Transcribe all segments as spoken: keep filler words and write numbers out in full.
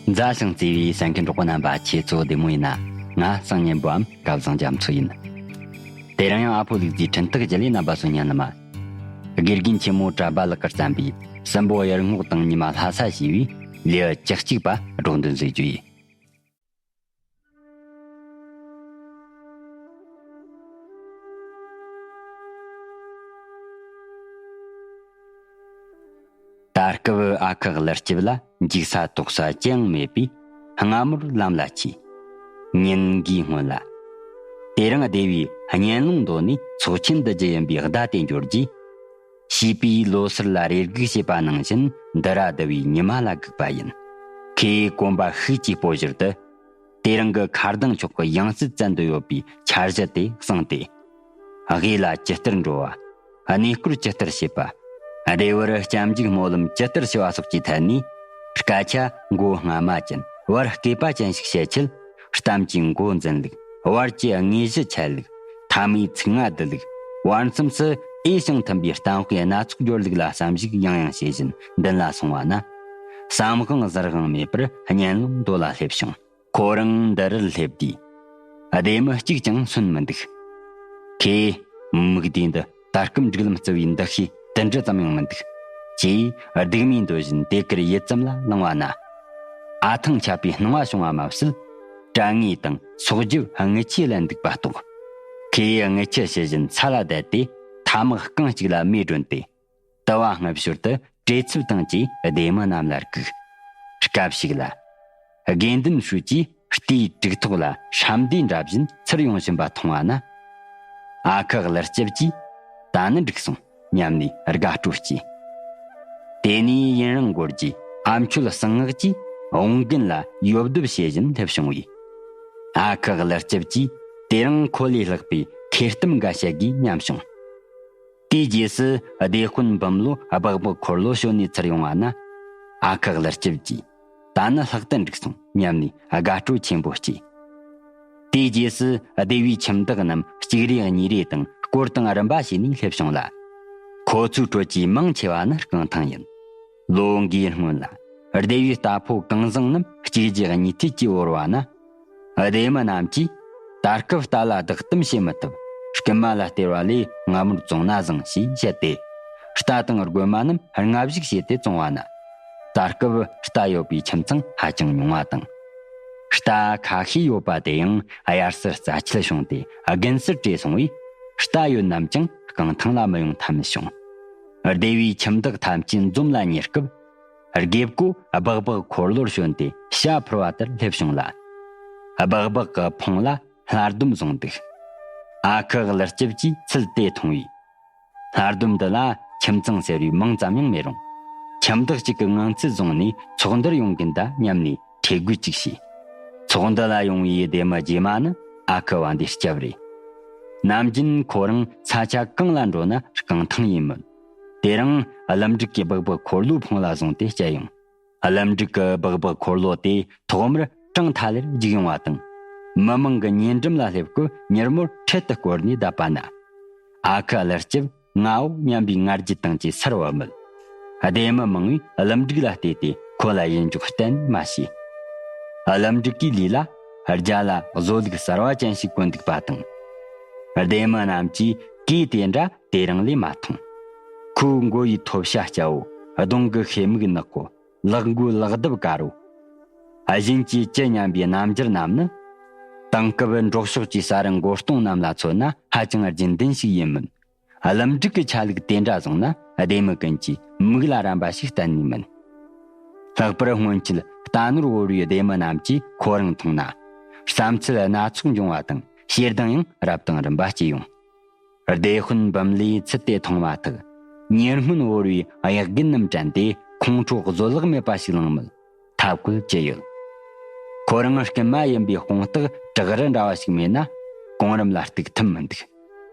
མཛའ་ཞིང་བརྩེ་བའི་གསན་མཁན་གྲོགས་པོ་རྣམ་པ། ཁྱེད་ཚོ་བདེ་མོ་ཡིན་ན། ང་སང་ཉིན་འབུམ་སྐལ་བཟང་རྒྱ་མཚོ་ཡིན། དེ་རིང་ཡང་ཨ་ཕོ་ལུག་རྫིའི་འཕྲིན་སྟེགས་བརྒྱུད་ལས་རྣམ་པ་ཚོ་ཉན་ནི་མ། དགེ་རྒན་ཆེན་མོ་གྲྭ་པ་ལགས་ཀྱིས་བརྩམས་པའི་སྲིན་པོ་གཡུ་རྔོག་དང་ཉི་མ་ལྷ་ས་ཞེས་པའི་ལེའུ་བཅུ་གཅིག་པ་སྒྲོག་འདོན་བཟོས་རྒྱུ་ཡིན། ད་སྐབས་ཨ་ཁུ་ཀླུ་སྐྱིབས་ལ་འཇིགས་ས་དོགས་ས་ཅི་ཡང་མེད་པས་སྔ་མོར་ལམ་ལ་ཆས། ཉིན་འགའི་སྔོན་ལ། དེ་རིང་སྡེ་བའི་གཉེན་ལུང་མདོ་ནས་ཚོགས་ཆེན་འདུ་རྒྱུ་ཡིན་པའི་བརྡ་དེ་འབྱོར་རྗེས། བྱིས་པའི་ལོ་སར་ལ་རེ་སྒུག་བྱེད་པ་ནང་བཞིན་འདི་ར་འདི་བའི་ཉི་མ་ལ་སྒུག་པ་ཡིན། ཁོས་གོམ་པ་ཤུགས་ཀྱིས་སྤོ་ཞོར་དུ། དེ་རིང་གི་མཁར་གདང་ཕྱོགས་ཀྱི་ཡང་སྲིད་བཙན་དུ་ཡོད་པའི་འཆར་གཞི་དེ་གསུངས་ཏེ། དབུས་ལ་ཇི་ལྟར་འགྲོ་བ། གནས་སྐོར་ཇི་ལྟར་བྱེད་པ། སྡེ་བར་སྐྱབས་འཇུག་སྨོན་ལམ་ཇི་ལྟར་ཞུ་བ་སོགས་ཀྱི་ཐད་ནས། སྐད་ཆ་མགོ་རྔ་མ་ཅན། བར་སྐེད་པ་ཅན་ཞིག་བཤད་ཆེད། གཏམ་གྱི་མགོ་འཛིན་ལུགས། བར་གྱི་དངོས་གཞི་འཆད་ལུགས། ཐ་མའི་ཚིག་རྔ་བསྡུ་ལུགས། བར་མཚམས་སུ་འོས་ཤིང་མཐུན་པའི་གཏམ་དཔེ་སྣ་ཚོགས་སྦྱོར་ལུགས་ལ་བསམ་གཞིག་ཡང་ཡང་བྱེད་བཞིན་མདུན་ལ་སོང་བ་ན། བསམ་དབང་གཟར་དབང་མེད་པར་གཉེན་ལུང་མདོ་ལ་སླེབས་བྱུང་། ཁོ་རང་འདི་རུ་སླེབས་དུས། སྡེ་མི་གཅིག་ཀྱང་སུན་མི་འདུག་ཁོས་མིག་ལྡེ་འདི་ད་སྐབས་འབྲུག་ལམ་བརྩི་བའི་འདུ་ཤེས་དུ་འདྲི་ཙམ་ཡང་མི་འདུག་ཅེས་སྡུག་མིའི་འདོད་བཞིན་དེ་ཀར་ཡིད་ཙམ་ལ་ལངས་པ་ན། ཨ་ཐང་ཆད་པའི་སྣང་བ་བྱུང་བ་མ་ཟད། དྲན་ངེས་དང་སོག་རྒྱུ་རྔུལ་ཆུ་ལ་འདུག་པ་རྟོགས། ཁོས་རྔུལ་ཆུ་ཞུ་བཞིན་ས་ལ་བསྡད་དེ་ཐ་མག་རྐང་གཅིག་ལ་མེ་སྒྲོན་ཏེ། དུ་བ་རྔུབ་ཞོར་དུ་བྲེལ་འཚུབ་དང་བཅས་སྡེ་མི་རྣམས་ལ་སྒུག་སྐབས་ཤིག་ལ། དགེ་འདུན་ཧྲུའུ་ཅིས་རྟའི་གྲིག་ཐོག་ལ་ཧྲམ་སྡེ་འདྲ་བཞིན་ཚུར་ཡོང་བཞིན་པ་མཐོང་བ་ན། ཨ་ཁུ་ཀླུ་སྐྱིབས་ཀྱིས་ད་ནི་འགྲིག་སོང་སྙམ་ནས་དགའ་སྤྲོ་སྐྱེས། དེ་ནས་ཡུན་རིང་འགོར་རྗེས་ཨ་མཆོད་གསང་སྔགས་ཀྱིས་འོང་དགོན་ལ་ཡོབ་རྡབ་བྱེད་བཞིན་སླེབས་བྱུང་བས། ཨ་ཁུ་ཀླུ་སྐྱིབས་ཀྱིས་དེ་རིང་ཁོ་ལས་ལྷག་པའི་མཁས་གཏམ་འགའ་བཤད་དགོས་སྙམ་བྱུང་། དེའི་རྗེས་སུ་སྡེ་དཔོན་འབུམ་ལོ་སྦག་སྦག་འཁོར་ལོ་ཞོན་ནས་ཚུར་ཡོང་བ་ན། ཨ་ཁུ་ཀླུ་སྐྱིབས་ཀྱིས་ད་ནི་ལྷག་ཏུ་འགྲིག་སོང་སྙམ་ནས་དགའ་སྤྲོ་ཆེན་པོ་སྐྱེས། དེའི་རྗེས་སུ་སྡེ་བའི་ཁྱིམ་བདག་རྣམས་གཅིག་རེ་གཉིས་རེ་དང་སྐོར་དང་རིམ་པ་བྱས་ནས་སླེབས་བྱུང་ལ། ཁོ་ཚོའི་ཁྲོད་ཀྱི་མང་ཆེ་བ་ནི་རྐང་ཐང་ཡིན། ལོ་འགའི་སྔོན་ལ་སྡེ་བའི་རྟ་ཕོ་གངས་བཟང་རྣམས་གཅིག་རྗེས་གཉིས་མཐུད་ཀྱིས་བོར་བ་ན། སྡེ་མི་རྣམས་ཀྱིས་ད་སྐབས་རྟ་ལ་བདག་གཏམ་བྱེད་མི་ཐུབ། རྐུན་མ་ལ་སྟེར་བ་ལས་སྔ་མོར་བཙོང་ན་བཟང་ཞེས་བཤད་དེ། རྟ་དང་རྒོད་མ་རྣམས་རྔ་བཞུགས་བྱས་ཏེ་བཙོང་བ་ན། ད་སྐབས་རྟ་ཡོད་པའི་ཁྱིམ་ཚང་ཧ་ཅང་ཉུང་བ་དང་། རྟ་ཁ་ཤས་ཡོད་པ་དེ་ཡང་དབྱར་སར་རྩྭ་ཆུ་བྱུང་སྟེ་དགུན་སར་བྲེལ་སོང་བས། རྟ་ཡོད་རྣམས་ཀྱང་རྐང་ཐང་ལ་མི་ཡོང་ཐབས་མེད་བྱུང་། སྡེ་བའི་ཁྱིམ་བདག་ཐམས་ཅད་འཛོམས་ལ་ཉེ་སྐབས། དགེ་བསྐོས་སྦག་སྦག་འཁོར་ལོར་ཞོན་ཏེ་ཤ་ཕུར་བ་ལྟར་སླེབས་བྱུང་ལ། སྦག་སྦག་གི་འཕོངས་ལ་ལྷ་ལྡོམ་བཟུང་འདུག་ཨ་ཁུ་ཀླུ་སྐྱིབས་ཀྱིས་ཚུལ་དེ་མཐོང་བས། ལྷ་ལྡོམ་འདི་ལ་ཁྱིམ་ཚང་ཟེར་བའི་མིང་ཙམ་ཡང་མེད་རུང་། ཁྱིམ་བདག་གཅིག་གི་ངང་ཚུལ་བཟུང་ནས་ཚོགས་འདུར་ཡོང་གིན་གདའ་སྙམ་ནས་ཁྲེལ་དགོད་ཅིག་བྱས། ཚོགས་འདུ་ལ་ཡོང་བའི་སྡེ་མི་རྗེས་མ་ནི་ཨ་ཁུ་བ་འདིའི་སྐྱབས་རེད། ནམ་རྒྱུན་ཁོ་རང་ས་ཆ་གང་ལ་འགྲོ་ན་རྐང་ཐང་ཡིན་མོད། དེ་རིང་ཀླུ་འབྲུག་གིས་སྦག་སྦག་འཁོར་ལོའི་འཕོངས་ལ་བཟུང་སྟེ་བསྐྱལ་ཡོང་། ཀླུ་འབྲུག་གི་སྦག་སྦག་འཁོར་ལོ་དེ་ཐོག་མར་གྲང་ཐ་ལེར་རྒྱུག་ཡོང་བ་དང་། མི་མང་གི་ཉེ་འགྲམ་ལ་སླེབས་སྐུ་མྱུར་མོར་འཕྲལ་དུ་བསྐོར་ནས་བསྡད་པ་ན། ཨ་ཁུ་ཀླུ་སྐྱིབས་ང་འོ་སྙམ་པའི་ང་རྒྱལ་དང་བཅས་སར་བབས་མོད། སྡེ་མི་མང་བས་ཀླུ་འབྲུག་ལ་བལྟས་ཏེ་ཁོ་ལ་ཡིད་འཇོག་གཏན་མ་བྱས། ཀླུ་འབྲུག་གིས་ལུས་ལ་རྒྱ་ལ་བཟོ་ལུགས་གསར་བ་ཅན་ཞིག་གོན་འདུག་པ་དང་། སྡེ་མི་རྣམས་ཀྱིས་གོས་དེ་འདྲ་དེ་རིང་ལས་མ་མཐོང་། ཁོའི་མགོ་ཡི་ཐོ་བྱ་སྐྱ་བོ། གདོང་གི་ཤེལ་མིག་ནག་པོ། ལག་མགོའི་ལག་རྡེབ་དཀར་རོ། ཨ་བཞིན་གྱི་བཅུད་ཉམས་པའི་རྣམ་འགྱུར་རྣམས་ནི། དེང་སྐབས་འབྲོག་ཕྱོགས་ཀྱི་ས་རུ་མགོ་སྟོང་རྣམས་ལ་མཚོན་ན་ཧ་ཅང་རྒྱུན་ལྡན་ཞིག་ཡིན་མོད། ཀླུ་འབྲུག་གི་ཆ་ལུགས་དེ་འདྲ་བཟུང་ན་སྡེ་མི་ཀུན་གྱིས་མིག་ལ་རམ་པ་ཞིག་གཏན་ནས་མིན། ལྷག་པར་སྔོན་ཆད་རྟ་ནོར་བོར་བའི་སྡེ་མི་རྣམས་ཀྱིས་ཁོ་རང་མཐོང་ན། བསམ་ཚུལ་སྣ་ཚོགས་འབྱུང་བ་དང་ཞེ་སྡང་ཡང་རབ་དང་རིམ་པ་སྐྱེས་ཡོང་། སྡེ་དཔོན་འབུམ་ལོས་ཚུལ་དེ་མཐོང་མ་ཐག་ཉེ་སྔོན་བོར་བའི་གཡག་རྒན་རྣམས་དྲན་ཏེ་ཁོང་ཁྲོ་བཟོད་གླགས་མེད་པ་ཞིག་ལངས་མོད། ཐབས་བཀོད་ཅི་ཡོད། ཁོ་རང་རྐུན་མ་ཡིན་པའི་དཔང་རྟགས་བྲག་རི་འདྲ་བ་ཞིག་མེད་ན་གོང་རིམ་ལ་གཏུག་ཐུབ་མི་འདུག་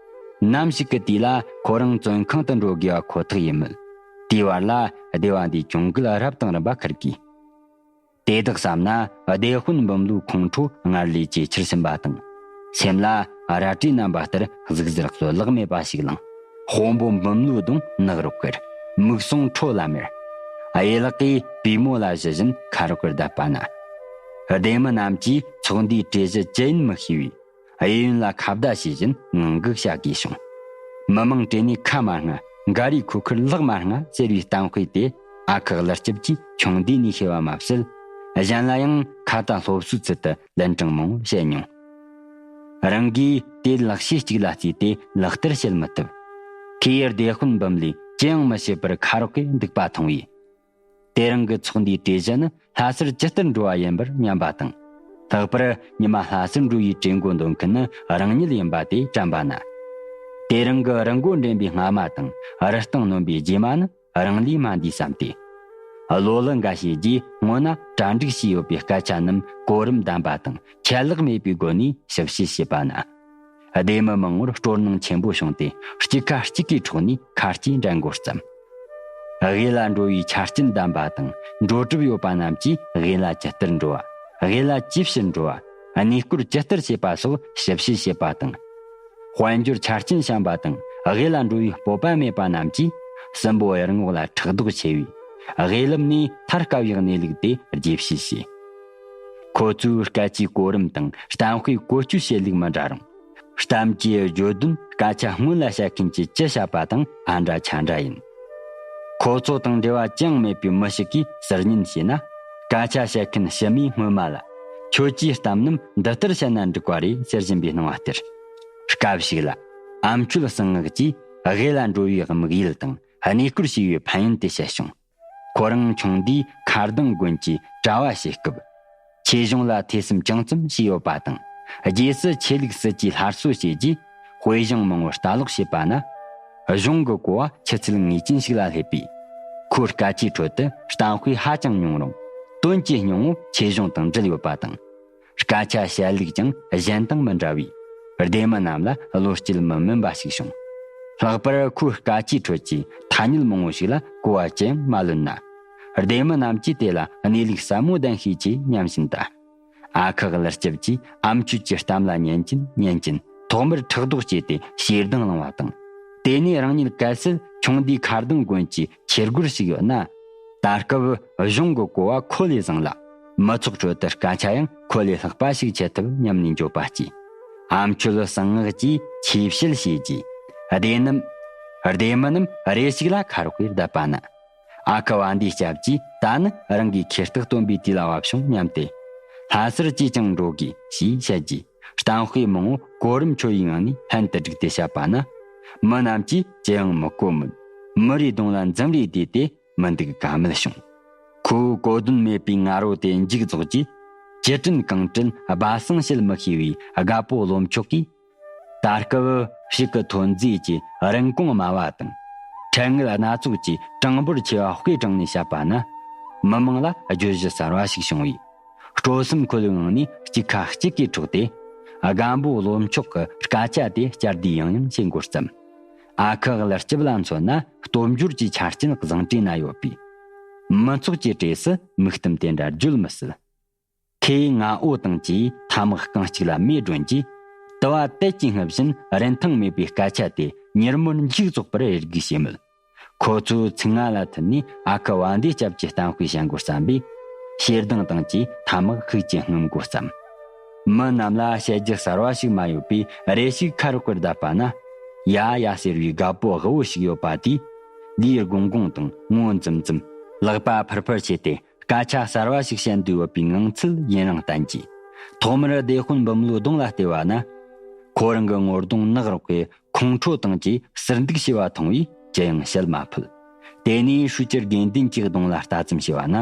ནམ་ཞིག་གི་དུས་ལ་ཁོ་རང་བཙོན་ཁང་དུ་འགྲོ་དགོས་པ་ཁོ་ཐག་ཡིན་མོད། དེའི་བར་ལ་སྡེ་བ་འདིའི་གྱོང་གུད་རབ་དང་རིམ་པ་འཁུར་དགོས། དེ་དག་བསམ་ན་སྡེ་དཔོན་འབུམ་ལོའི་ཁོང་ཁྲོ་སྔར་ལས་ཇེ་ཆེར་ཕྱིན་པ་དང་། སེམས་ལ་རལ་གྲིའི་རྣམ་པ་ལྟར་ཟུག་གཟེར་བཟོད་གླགས་མེད་པ་ཞིག་ལངས། དཔོན་པོ་འབུམ་ལོའི་གདོང་ནག་རོག་གེར། མིག་ཟུང་ཁྲོ་ལམ་མེར། གཡས་ལག་གིས་པུས་མོ་ལ་གཞུ་བཞིན་ཁ་རོག་གེར་བསྡད་པ་ན། སྡེ་མི་རྣམས་ཀྱིས་ཚོགས་འདུའི་གྲོས་གཞི་ཅི་ཡིན་མི་ཤེས་པས། གཡས་གཡོན་ལ་ཁ་བརྡ་བྱེད་བཞིན་ངང་སྒུག་བྱ་དགོས་བྱུང་། མི་མང་གྲས་ནས་ཁ་མ་རྔ། འགའ་རེས་ཁུ་ཁུར་ལག་མ་རྔ་ཟེར་བའི་གཏམ་དཔེ་དེ་ཨ་ཁུ་ཀླུ་སྐྱིབས་ཀྱིས་ཆུང་དུས་ནས་ཤེས་པ་མ་ཟད། གཞན་ལ་ཡང་ཁ་ཏ་སློབ་གསོའི་ཚུལ་དུ་ལན་གྲངས་མང་བོ་བཤད་མྱོང་། རང་གིས་དེ་ལག་ཤེས་གཅིག་ལ་བརྩིས་ཏེ་ལག་བསྟར་བྱེད་མི་ཐུབ། ཁོས་སྡེ་དཔོན་འབུམ་ལས་ཅི་ཡང་མི་བྱེད་པར་ཁ་རོག་གེར་འདུག་པ་མཐོང་བས། དེ་རིང་གི་ཚོགས་འདུའི་གྲོས་གཞི་ནི་ལྷ་སར་ཇི་ལྟར་འགྲོ་བ་ཡིན་པར་སྙམ་པ་དང་། ལྷག་པར་ཉི་མ་ལྷ་སར་འགྲོ་བའི་གྲོས་འགོ་འདོན་མཁན་ནི་རང་ཉིད་ཡིན་པ་དེ་དྲན་པ་ན། དེ་རིང་གི་རི་མགོ་འདྲེན་པའི་རྔ་མ་དང་རི་སྟེང་ནོན་པའི་རྗེས་མ་ནི་རང་ལས་མ་འདས་བསམ་སྟེ། བློ་ལི་འགའ་ཞིག་གིས་སྔོན་ན་གྲ་སྒྲིག་བྱས་ཡོད་པའི་སྐད་ཆ་རྣམས་གོ་རིམ་ལྡན་པ་དང་ཆད་ལྷག་མེད་པའི་སྒོ་ནས་ཞིབ་བཤེར་བྱས་པ་ན། སྡེ་མི་མང་བོར་སྤྲོ་སྣང་ཆེན་པོ་བྱུང་སྟེ་གཅིག་ཁ་གཅིག་གི་ཕྱོགས་ནས་ཁ་རྩོད་འགྲན་འགོ་བརྩམས། དབུས་ལ་འགྲོ་བའི་ཆ་རྐྱེན་ལྡན་པ་དང་འགྲོ་གྲབས་ཡོད་པ་རྣམས་ཀྱིས་དབུས་ལ་ཇི་ལྟར་འགྲོ་བ། དབུས་ལ་ཅི་ཕྱིར་འགྲོ་བ། གནས་སྐོར་ཇི་ལྟར་བྱེད་པ་སོགས་ཞིབ་བཤེར་བྱེད་པ་དང་། དཔལ་འབྱོར་ཆ་རྐྱེན་ཞན་པ་དང་དབུས་ལ་འགྲོ་བའི་སྤོབས་པ་མེད་པ་རྣམས་ཀྱིས་སྲིན་པོ་ཡར་ངོགས་ལ་ཕྲག་དོག་ཆེ་བས། དབུས་ལམ་ནས་ཐར་དཀའ་བའི་གནས་ལུགས་དེ་རྒྱས་བཤད་བྱས། ཁོ་ཚོའི་སྐད་ཆའི་གོ་རིམ་དང་གཏམ་དཔེའི་བཀོལ་སྤྱོད་བྱེད་ལུགས་མི་འདྲ་རུང་། གཏམ་གྱི་བརྗོད་དོན་སྐད་ཆ་སྔོན་ལ་བཤད་མཁན་གྱིས་ཅི་བཤད་པ་དང་ཕ་འདྲ་ཆ་འདྲ་ཡིན། ཁོ་ཚོ་དང་འབྲེལ་བ་ཅི་ཡང་མེད་པའི་མི་ཞིག་གིས་ཟུར་ཉན་བྱས་ན། སྐད་ཆ་བཤད་མཁན་ཕྱི་མས་སྔོན་མ་ལ། ཁྱོད་ཀྱིས་གཏམ་རྣམས་འདི་ལྟར་བཤད་ན་འགྲིག་པ་རེད་ཟེར་བཞིན་པའི་སྣང་བ་སྟེར། སྐབས་ཤིག་ལ། ཨ་མཆོད་གསང་སྔགས་ཀྱིས་དབུས་ལ་འགྲོ་བའི་དམིགས་ཡུལ་དང་གནས་སྐོར་བྱས་པའི་ཕན་ཡོན་དེ་བཤད་བྱུང་། ཁོ་རང་ཆུང་དུས་མཁར་ལྡིང་དགོན་གྱི་གྲྭ་བ་བྱེད་སྐབས། ཆོས་གཞུང་ལ་ཐོས་བསམ་ཅུང་ཙམ་བྱས་ཡོད་པ་དང་། རྗེས་སུ་ཆོས་ལུགས་སྲིད་ཀྱི་སླར་གསོ་བྱས་རྗེས། དཔེ་གཞུང་མང་བོ་ལྟ་ཀློག་བྱས་པ་ན། གཞུང་གི་གོ་བ་ཆུ་ཚད་ངེས་ཅན་ཞིག་ལ་སླེབས་པས། ཁོའི་སྐད་ཆའི་ཁྲོད་དུ་གཏམ་དཔེ་ཧ་ཅང་ཉུང་རུང་། དོན་གྱི་སྙིང་བོ་ཆོས་གཞུང་དང་འབྲེལ་ཡོད་པ་དང་། སྐད་ཆ་བཤད་ལུགས་ཀྱང་གཞན་དང་མི་འདྲ་བས། སྡེ་མི་རྣམས་ལ་བློ་སྐྱེད་མི་དམན་པ་ཞིག་བྱུང་། ལྷག་པར་ཁོའི་སྐད་ཆའི་ཁྲོད་ཀྱི་ཐ་སྙད་མང་བོ་ཞིག་ལ་གོ་བ་ཅི་ཡང་མ་ལོན་ན། སྡེ་མི་རྣམས་ཀྱིས་དེ་ལ་གནས་ལུགས་ཟབ་མོ་ལྡན་ཤས་ཀྱིས་སྙམ་བཞིན་དུ། ཨ་ཁུ་ཀླུ་སྐྱིབས་ཀྱིས་ཨ་མཆོད་ཀྱི་གཏམ་ལ་ཉན་གྱིན་ཉན་གྱིན་ཐོག་མར་ཕྲག་དོག་སྐྱེས་ཏེ་ཞེ་སྡང་ལངས་པ་དང་། དེ་ནས་རང་ཉིད་གལ་སྲིད་ཆུང་དུས་མཁར་ལྡིང་དགོན་གྱི་ཆོས་སྒོར་ཞུགས་ཡོད་ན། ད་སྐབས་གཞུང་གི་གོ་བ་ཁོ་ལས་བཟང་ལ། མི་ཚོགས་ཁྲོད་དུ་སྐད་ཆ་ཡང་ཁོ་ལས་ལྷག་པ་ཞིག་འཆད་ཐུབ་སྙམ་ནས་འགྱོད་པ་སྐྱེས། ཨ་མཆོད་གསང་སྔགས་ཀྱིས་ཆོས་བཤད་བྱས་རྗེས། སྡེ་རྣམས། སྡེ་མི་རྣམས་རེ་ཞིག་ལ་ཁ་རོག་གེར་བསྡད་པ་ན། ཨ་ཁུ་བ་འདིའི་སྐྱབས་ཀྱིས་ད་ནི་རང་གིས་ཁེར་ཐག་སྟོན་པའི་དུས་ལ་བབ་བྱུང་སྙམ་སྟེ། ལྷ་སར་ཅིས་ཀྱང་འགྲོ་དགོས་ཞེས་བཤད་རྗེས། གཏམ་དཔེ་མང་བོ་གོ་རིམ་ཆོད་པའི་ངང་ནས་ལྷན་དུ་བསྒྲིགས་ཏེ་བཤད་པ་ན། མི་རྣམས་ཀྱིས་ཅི་ཡང་མི་གོ་མོད། མི་རེའི་གདོང་ལ་འཛུམ་རེ་བསྡུས་ཏེ། མི་འདུག་ག་མེད་བྱུང་། ཁོའི་གོ་དོན་མེད་པའི་ང་རོ་དེ་མཇུག་རྫོགས་རྗེས། ཅི་དྲན་གང་དྲན་སྦ་གསང་བྱེད་མི་ཤེས་པའི་རྒད་པོ་བློ་མཆོག་གིས། ད་སྐབས་ཕྱུགས་ཀྱི་ཐོན་རྫས་ཀྱི་རིན་གོང་དམའ་བ་དང་། ཕྲན་ངལ་སྣ་ཚོགས་ཀྱིས་གྲངས་འབོར་ཆེ་བ་དཔེ་དྲངས་ནས་བཤད་པ་ན། མི་མང་ལ་བརྗོད་གཞི་གསར་བ་ཞིག་བྱུང་བས། སྤྲོ་སེམས་འཁོལ་བའི་ངང་ནས་གཅིག་ཁ་གཅིག་གིས་འཕྲོག་སྟེ། རྒད་པོ་བློ་མཆོག་གི་སྐད་ཆ་དེ་བསྐྱར་ཟློས་ཡང་ཡང་བྱེད་འགོ་བརྩམས། ཨ་ཁུ་ཀླུ་སྐྱིབས་ལ་མཚོན་ན་སྟོབས་འབྱོར་གྱི་ཆ་རྐྱེན་བཟང་གྲས་ན་ཡོད་པས། མི་ཚོགས་ཀྱི་གྲས་སུ་མིག་གཏམ་དེ་འདྲ་བརྗོད་མི་སྲིད། ཁོས་ང་འོ་དང་བཅས་ཐ་མག་རྐང་གཅིག་ལ་མེ་སྒྲོན་གྱིས། དུ་བ་དལ་གྱིས་བསྔུབས་བཞིན་རིན་ཐང་མེད་པའི་སྐད་ཆ་དེ་མྱུར་མོར་མཇུག་རྫོགས་པར་རེ་སྒུག་བྱས་མོད། ཁོ་ཚོའི་ཚིག་རྔ་ལ་ཐུག་ནས་ཨ་ཁུ་བ་འདིའི་སྐྱབས་ཀྱི་གཏམ་དཔེ་བཤད་འགོ་བརྩམས་པས། ཞེ་སྡང་དང་བཅས་ཐ་མག་ཤུགས་ཀྱིས་བསྔུམ་འགོ་བརྩམས། མི་རྣམས་ལ་བཤད་རྒྱུ་གསར་བ་ཞིག་མ་ཡོད་པས་རེ་ཞིག་ཁ་རོག་གེར་བསྡད་པ་ན། ཡ་ཡ་ཟེར་བའི་རྒད་པོ་ལྷུ་བོ་ཞིག་ཡོད་པ་དེས། ལུས་དགོང་དགོང་དང་ངོ་འཛུམ་འཛུམ། ལག་པ་ཕུར་ཕུར་བྱས་ཏེ། སྐད་ཆ་གསར་བ་ཞིག་བཤད་འདོད་ཡོད་པའི་ངང་ཚུལ་ཡུན་རིང་བསྟན་གྱིས། ཐོག་མར་སྡེ་དཔོན་འབུམ་ལོའི་གདོང་ལ་བལྟས་པ་ན། ཁོ་རང་གི་ངོ་གདོང་ནག་རོག་གི་ཁོང་ཁྲོ་དང་བཅས་ཟུར་འདུག་བྱས་པ་མཐོང་བས་ཅི་ཡང་བཤད་མ་ཕོད། དེ་ནས་ཧྲུའུ་ཅི་དགེ་འདུན་གྱི་གདོང་ལ་ལྟ་ཙམ་བྱས་པ་ན།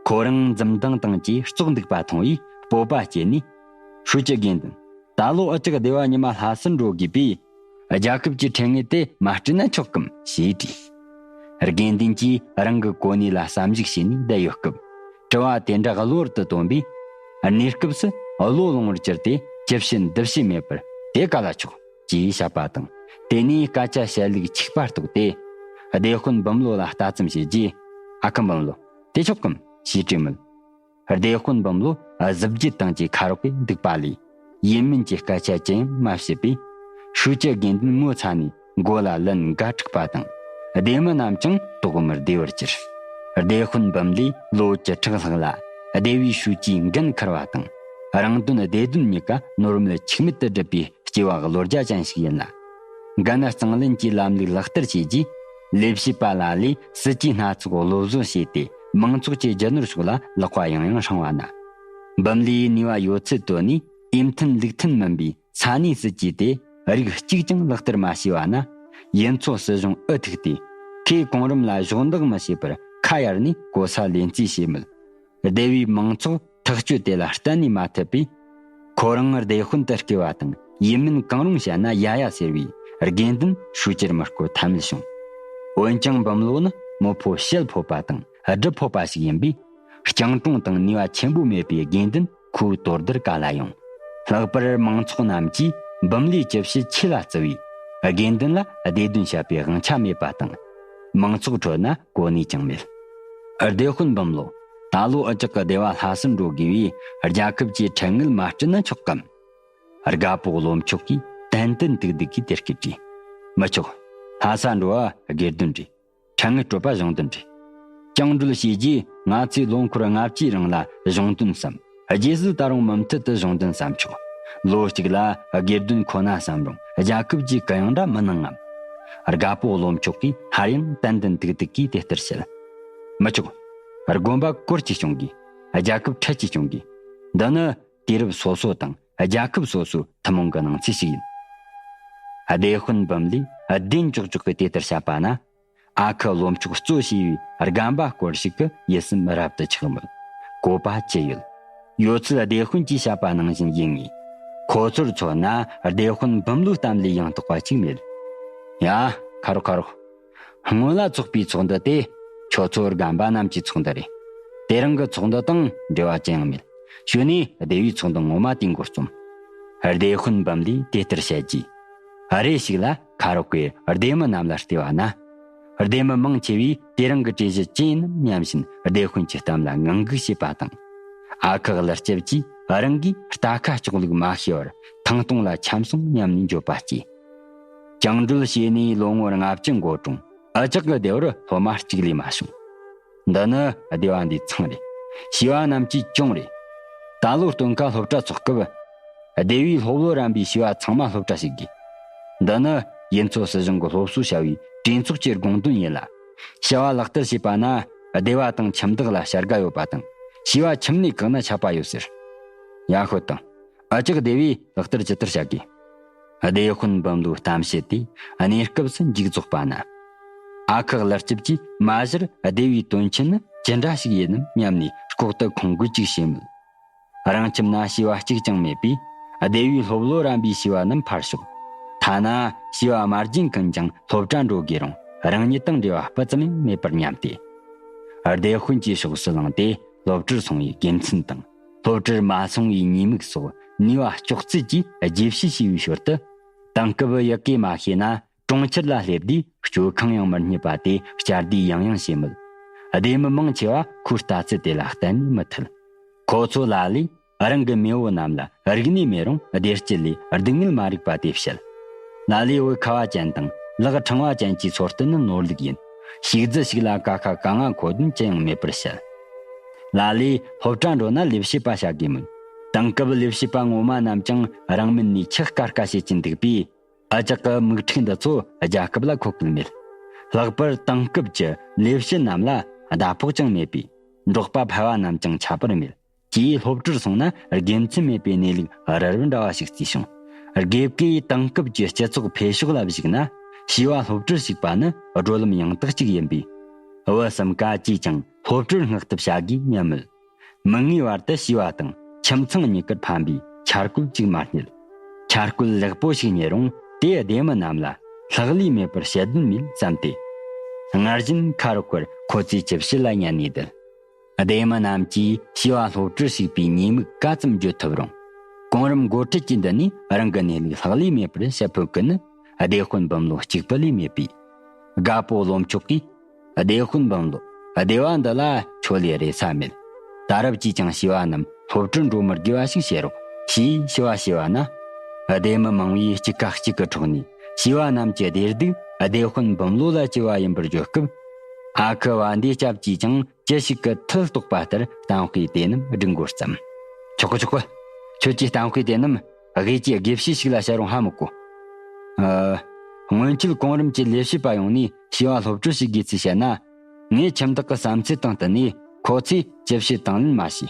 ཁོ་རང་འཛུམ་མདངས་དང་བཅས་ཙོག་འདུག་པ་མཐོང་བས་སྤོབས་པ་སྐྱེས་ནས། ཧྲུའུ་ཅི་དགེ་འདུན། ད་ལོ་ཨུ་ཅག་སྡེ་བ་ཉི་མ་ལྷ་སར་འགྲོ་དགོས་པས། རྒྱལ་ཁབ་ཀྱི་ཕྲན་ངེས་དེ་མ་སྤྲད་ན་ཆོག་གམ་ཞེས་དྲིས། དགེ་འདུན་གྱིས་རང་གི་གོ་གནས་ལ་བསམ་གཞིགས་བྱས་ནས་བསྡད་ཡོད་སྐབས། དྲི་བ་དེ་འདྲ་གློ་བུར་དུ་བཏོན་པས། གནས་སྐབས་སུ་བློ་ལོང་བར་གྱུར་ཏེ་ཅི་བྱེད་འདི་བྱེད་མེད་པར་དེ་ག་ལ་ཆོག་ཅེས་བཤད་པ་དང་། དེ་ནས་སྐད་ཆ་བཤད་ལུགས་འཆུག་པ་རྟོགས་ཏེ། སྡེ་དཔོན་འབུམ་ལོ་ལ་ལྟ་ཙམ་བྱས་རྗེས། ཨ་ཁུ་འབུམ་ལོ། དེ་ཆོག་གམ་ཞེས་དྲིས་མོད། སྡེ་དཔོན་འབུམ་ལོ་གཟི་བརྗིད་དང་བཅས་ཁ་རོག་གེར་འདུག་པ་ལས། ཡིན་མིན་གྱི་སྐད་ཆ་ཅི་ཡང་མ་བཤད་པས། ཧྲུའུ་ཅི་དགེ་འདུན་ངོ་ཚ་ནས་མགོ་ལ་ལན་འགའ་དཀྲུགས་པ་དང་། སྡེ་མི་རྣམས་ཀྱང་དོགས་མི་བདེ་བར་གྱུར། སྡེ་དཔོན་འབུམ་ལས་ལོ་བཅུ་ཕྲག་ལྷག་ལ། སྡེ་བའི་ཧྲུའུ་ཅི་འགན་འཁུར་བ་དང་། རང་དོན་སྡེ་བདུན་གཉིས་ཀ་ནོར་མེད་ཆིག་མེད་དུ་སྒྲུབ་པའི་སྐྱེ་བ་བློ་རྒྱ་ཅན་ཞིག་ཡིན་ལ། འགན་གཙང་ལེན་གྱི་ལམ་ལུགས་ལག་བསྟར་བྱས་རྗེས། ལས་བྱེད་པ་ལ་ལས་སྲིད་ཇུས་སྣ་ཚོགས་བློ་བཟོ་བྱས་ཏེ། མང་ཚོགས་ཀྱི་རྒྱུ་ནོར་ཕྱོགས་ལ་ལག་པ་ཡང་ཡང་བསྲིང་བ་ན། འབུམ་ལིའི་ནུས་པ་ཡོད་ཚད་བཏོན་ནས། འོས་མཐུན་ལུགས་མཐུན་མིན་པའི་ས་གནས་སྲིད་ཇུས་དེ་རིགས་གཅིག་ཀྱང་ལག་བསྟར་མ་བྱས་པ་ན། ཡུན་ཚོ་སྲིད་གཞུང་ཨུ་ཐུག་སྟེ། ཁོས་གོང་རིམ་ལ་གཞོགས་འདེགས་མི་བྱེད་པར་ཁ་གཡར་ནས་གོ་ས་ལེན་རྩིས་བྱས་མོད། སྡེ་བའི་མང་ཚོགས་ཐག་གཅོད་དེ་ལ་གཏན་ནས་མ་ཐུབ་པས། ཁོ་རང་སྡེ་དཔོན་དུ་བསྐོས་པ་དང་། ཡིན་མིན་གང་རུང་བཤད་ན་ཡ་ཡ་ཟེར་བའི་དགེ་འདུན་ཧྲུའུ་ཅིར་མི་བསྐོ་ཐབས་མེད་བྱུང་། འོན་ཀྱང་འབུམ་ལོ་ནི་མི་ཕོ་བྱད་ཕོད་པ་དང་སྒྲུབ་ཕོད་པ་ཞིག་ཡིན་པས། སྤྱང་གྲུང་དང་ནུས་པ་ཆེན་པོ་མེད་པའི་དགེ་འདུན་ཁོའི་དོ་ཟླར་ག་ལ་ཡོང་། ལྷག་པར་མང་ཚོགས་རྣམས་ཀྱིས་འབུམ་ལིའི་ཅི་བྱེད་ཆེ་ལ་བརྩི་བས། དགེ་འདུན་ལ་བདེ་དོན་བཤད་པའི་དབང་ཆ་མེད་པ་དང་། མང་ཚོགས་ཁྲོད་ན་གོ་གནས་ཀྱང་མེད། སྡེ་དཔོན་འབུམ་ལོ། ད་ལོ་འུ་ཅག་གི་སྡེ་བ་ལྷ་སར་འགྲོ་དགོས་པས། རྒྱལ་ཁབ་ཀྱི་ཁྲལ་དངུལ་མ་སྤྲད་ན་ཆོག་གམ། རྒད་པོ་བློ་མཆོག་གིས་ཏན་ཏན་ཏིག་ཏིག་གིས་དེ་སྐད་དྲིས། མི་ཆོག། ལྷ་ས་འགྲོ་བ་དགེ་འདུན་རེད། ཁྲལ་དངུལ་སྤྲོད་པ་གཞུང་འདོན་རེད། བཅིངས་འགྲོལ་བྱས་རྗེས་ང་ཚོས་ལོ་འཁོར་ལྔ་བཅུའི་རིང་ལ་གཞུང་འདོན་བསམ། རྗེས་སུ་ད་རུང་མུ་མཐུད་དུ་གཞུང་འདོན་བསམ་ཆོག། ལོ་གཅིག་ལ་དགེ་འདུན་ཁོ་ན་བསམ་རུང་རྒྱལ་ཁབ་ཀྱི་གུ་ཡངས་འདྲ་མི་གནང་ངམ། རྒད་པོ་བློ་མཆོག་གིས་སླར་ཡང་ཏན་ཏན་ཏིག་ཏིག་གིས་དེ་ལྟར་བཤད། མི་ཆོག། དགོན་པ་སྐོར་གྱིས་སྐྱོང་དགོས། རྒྱལ་ཁབ་ཁྲལ་གྱིས་སྐྱོང་དགོས། འདི་ནི་དུས་རབས་སོ་སོ་དང་རྒྱལ་ཁབ་སོ་སོའི་ཐུན་མོང་གི་སྣང་ཚུལ་ཞིག་ཡིན། སྡེ་དཔོན་འབུམ་ལིས་བདེན་ཅོག་ཅོག་གིས་དེ་ལྟར་བཤད་པ་ན། ཨ་ཁུ་བློ་མཆོག་གཙོ་བྱས་པའི་རྒན་པ་སྐོར་ཞིག་གི་ཡིད་སེམས་རབ་ཏུ་ཆགས་མོད། བཀོད་པ་ཅི་ཡོད། ཡོད་ཚད་སྡེ་དཔོན་གྱིས་བཤད་པ་ནང་བཞིན་ཡིན་ངེས། ཁོ་ཚོར་མཚོན་ན་སྡེ་དཔོན་འབུམ་ལོའི་གཏམ་ལས་ཡང་དག་པ་ཅིག་མེད། ཡ། ཁ་རོག་ཁ་རོག། སྔོན་ལ་ཚོགས་པའི་ཚོགས་འདུ་དེ་ཁྱོད་ཚོ་རྒན་པ་རྣམས་ཀྱི་ཚོགས་འདུ་རེད། དེ་རིང་གི་ཚོགས་འདུ་དང་འབྲེལ་བ་ཅི་ཡང་མེད། གཞུག་ནས་སྡེ་བའི་ཚོགས་འདུ་ངོ་མ་དེའི་འགོ་རྩོམ། སྡེ་དཔོན་འབུམ་ལིས་དེ་ལྟར་བཤད་རྗེས། རེ་ཞིག་ལ་ཁ་རོག་གིས་སྡེ་མི་རྣམས་ལ་བལྟས་པ་ན། སྡེ་མི་མང་ཆེ་བས་དེ་རིང་གི་གྲོས་གཞི་ཅི་ཡིན་ནམ་སྙམ་བཞིན་སྡེ་དཔོན་གྱི་གཏམ་ལ་ངང་སྒུག་བྱས་པ་དང་། ཨ་ཁུ་ཀླུ་སྐྱབས་ཀྱིས་རང་གིས་རྟ་ཁ་ལྕོག་ལུག་མ་ཤེས་པར་ཐང་སྟོང་ལ་འཁྱམས་སོང་སྙམ་ནས་འགྱོད་པ་སྐྱེས། བཅིངས་འགྲོལ་བྱས་ནས་ལོ་ངོ་ལྔ་བཅུ་འགོར་རུང་། འུ་ཅག་གི་སྡེ་བར་སློབ་མ་གཅིག་ལས་མ་བྱུང་། འདི་ནི་སྡེ་བ་འདིའི་ཚང་རེད། བྱིས་པ་རྣམས་ཀྱི་གྱོང་རེད། ད་ལོ་སྟོན་ཁ་སློབ་གྲྭ་ཚོགས་སྐབས། སྡེ་བའི་སློབ་ལོ་རན་པའི་བྱིས་པ་ཚང་མ་སློབ་གྲྭ་ཞུགས་དགོས། འདི་ནི་ཡུན་ཚོ་སྲིད་གཞུང་གི་སློབ་གསོ་བྱ་བའི་གྲོས་ཚོགས་ཀྱི་དགོངས་དོན་ཡིན་ལ། བྱ་བ་ལག་བསྟར་བྱས་པ་ན་སྡེ་བ་དང་ཁྱིམ་བདག་ལ་བྱ་དགའ་ཡོད་པ་དང་། བྱིས་པ་ཁྱིམ་ནས་བཀག་ན་ཆད་པ་ཡོད་ཟེར། ཡ། ཤོད་དང་། འུ་ཅག་སྡེ་བས་ལག་བསྟར་ཇི་ལྟར་བྱ་དགོས། སྡེ་དཔོན་འབུམ་ལོའི་གཏམ་བཤད་དེ་གནས་སྐབས་སུ་མཇུག་རྫོགས་པ་ན། ཨ་ཁུ་ཀླུ་སྐྱབས་ཀྱིས་མ་གཞིར་སྡེ་བའི་དོན་ཆེན་ནི་ཅི་འདྲ་ཞིག་ཡིན་ནམ་སྙམ་ནས་ལྐོག་ཏུ་ཁོང་དགོད་ཅིག་བྱས་མོད། རང་ཁྱིམ་ན་བྱིས་པ་གཅིག་ཀྱང་མེད་པས། སྡེ་བའི་སློབ་ལོ་རན་པའི་བྱིས་པ་རྣམས་ཕར་ཞོག། ཐ་ན་བྱིས་པ་དམར་རྗེན་ཀུན་ཀྱང་སློབ་གྲྭ་འགྲོ་དགོས་རུང་རང་ཉིད་དང་འབྲེལ་བ་སྤུ་ཙམ་ཡང་མེད་པར་སྙམ་སྟེ། སྡེ་དཔོན་གྱི་ཕྱོགས་སུ་ལངས་ཏེ་སློབ་གྲྭར་སོང་བའི་དགེ་མཚན་དང་། སློབ་གྲྭར་མ་སོང་བའི་ཉེས་དམིགས་སོགས་ནུས་པ་ལྕོགས་ཚད་ཀྱིས་རྒྱས་བཤད་བྱས་པའི་ཞོར་དུ། དེང་སྐབས་ཡི་གེ་མ་ཤེས་ན། གྲོང་ཁྱེར་ལ་སླེབས་དུས་སྤྱོད་ཁང་ཡང་མི་རྙེད་པ་དེ་བསྐྱར་ཟློས་ཡང་ཡང་བྱས་མོད། སྡེ་མི་མང་ཆེ་བ་ཁོའི་ལྟ་ཚུལ་དེ་ལ་གཏན་ནས་མི་ཐུལ། ཁོ་ཚོ་ལ་ལས་རང་གི་མེས་པོ་རྣམས་ལ་རིག་གནས་མེད་རུང་བདེ་སྐྱིད་ལས་སྡུག་བསྔལ་མ་རིག་པ་དེ་བཤད། ལ་ལས་བོད་ཁ་བ་ཅན་དང་ལག་ཕྲེང་བ་ཅན་གྱི་འཚོ་རྟེན་ནི་ནོར་ལུག་ཡིན། ཞིག་རྫི་ཞིག་ལ་ཀ་ཁ་ག་ང་མཁོ་དོན་ཅི་ཡང་མེད་པར་བཤད། ལ་ལས་སློབ་གྲྭ་འགྲོ་ན་ལས་བྱེད་པ་བྱ་དགོས་མོད། དེང་སྐབས་ལས་བྱེད་པ་ངོ་མ་རྣམས་ཀྱང་རང་མིན་ནས་ཆེས་སྐར་ཁ་བྱེད་ཀྱིན་འདུག་པས། འུ་ཅག་གི་མིག་འཕྲུལ་འདི་ཚོ་རྒྱལ་ཁབ་ལ་མཁོ་གི་མེད། ལྷག་པར་དེང་སྐབས་ཀྱི་ལས་བྱེད་རྣམས་ལ་ཟླ་ཕོགས་ཀྱང་མེད་པས། འབྲོག་པ་ཕལ་བ་རྣམས་ཀྱང་ཁྱད་པར་མེད། ཅེས་སློབ་གྲྭར་སོང་ན་དགེ་མཚན་མེད་པའི་གནས་ལུགས་རིལ་བུ་འདྲ་བ་ཞིག་བརྩིས་བྱུང་། དགེ་བཀོད་དེང་སྐབས་ཀྱི་སྤྱི་ཚོགས་འཕེལ་ཕྱོགས་ལ་གཞིགས་ན། བྱིས་པ་སློབ་གྲྭར་ཞུགས་པ་ནི་བགྲོད་ལམ་ཡང་དག་ཅིག་ཡིན་པས། བུ་གསུམ་ཀ་ཅིས་ཀྱང་སློབ་གྲྭར་མངགས་ཐབས་བྱ་དགོས་སྙམ་མོད། མིག་སྔའི་བར་དུ་བྱིས་པ་དང་ཁྱིམ་ཚང་གཉིས་ཀར་ཕན་པའི་འཆར་བཀོད་ཅིག་མ་རྙེད། འཆར་བཀོད་ལེགས་པོ་ཞིག་རྙེད་རུང་དེ་སྡེ་མི་རྣམས་ལ་ལྷག་ལུས་མེད་པར་བཤད་དོན་མེད་བསམ་སྟེ། སྔར་བཞིན་ཁ་རོག་གིས་ཁོ་ཚོའི་ཅི་བྱེད་ལ་ཉན་ནས་བསྡད། སྡེ་མི་རྣམས་ཀྱིས་བྱིས་པ་སློབ་གྲྭར་ཞུགས་པའི་ཉེས་དམིགས་ག་ཙམ་བརྗོད་ཐུབ་རུང་། གོང་རིམ་འགོ་ཁྲིད་ཀྱི་མདུན་ནས་རང་གི་གནས་ལུགས་ལྷག་ལུས་མེད་པར་བཤད་ཕོད་ཀྱི་ནི་སྡེ་དཔོན་འབུམ་ལོ་གཅིག་པུ་ལས་མེད་པས། རྒད་པོ་བློ་མཆོག་གིས། སྡེ་དཔོན་འབུམ་ལོ། སྡེ་བ་འདི་ལ་ཁྱོད་ལས་རེ་ས་མེད། ད་རབས་ཀྱིས་ཀྱང་བྱིས་པ་རྣམས་སློབ་གྲྭར་འགྲོ་མི་དགོས་པ་ཞིག་བྱེད་རོགས། ཞེས་ཞུ་བ་བྱས་པ་ན། སྡེ་མི་མང་བོས་གཅིག་ཁ་གཅིག་གི་ཐོག་ནས་བྱིས་པ་རྣམས་ཀྱི་བདེ་སྡུག་སྡེ་དཔོན་འབུམ་ལོ་ལ་བཅོལ་བ་ཡིན་པར་བརྗོད་སྐབས། ཨ་ཁུ་བ་འདིའི་སྐྱབས་ཀྱིས་ཀྱང་ཅི་ཞིག་གི་མཐིལ་གཏོགས་པ་ལྟར་གཏམ་དཔེ་དེ་རྣམས་སྒྲིག་མགོ་བརྩམས། ཆོག་གི་ཆོག་གི། ཁྱོད་ཀྱིས་གཏམ་དཔེ་དེ་རྣམས་དབུས་ཀྱི་དགེ་བཤེས་ཤིག་ལ་བཤད་རུང་ཧ་མི་གོ། ཨ། སྔོན་ཆད་གོང་རིམ་གྱི་ལས་བྱེད་པ་ཡོང་ནས་བྱིས་པ་སློབ་གྲྭར་ཞུགས་དགོས་ཚུལ་བཤད་ན། ངས་ཁྱིམ་བདག་གི་བསམ་ཚུལ་དང་བསྟུན་ནས་ཁོ་ཚོས་ཅི་བྱེད་དང་ལེན་མ་བྱས།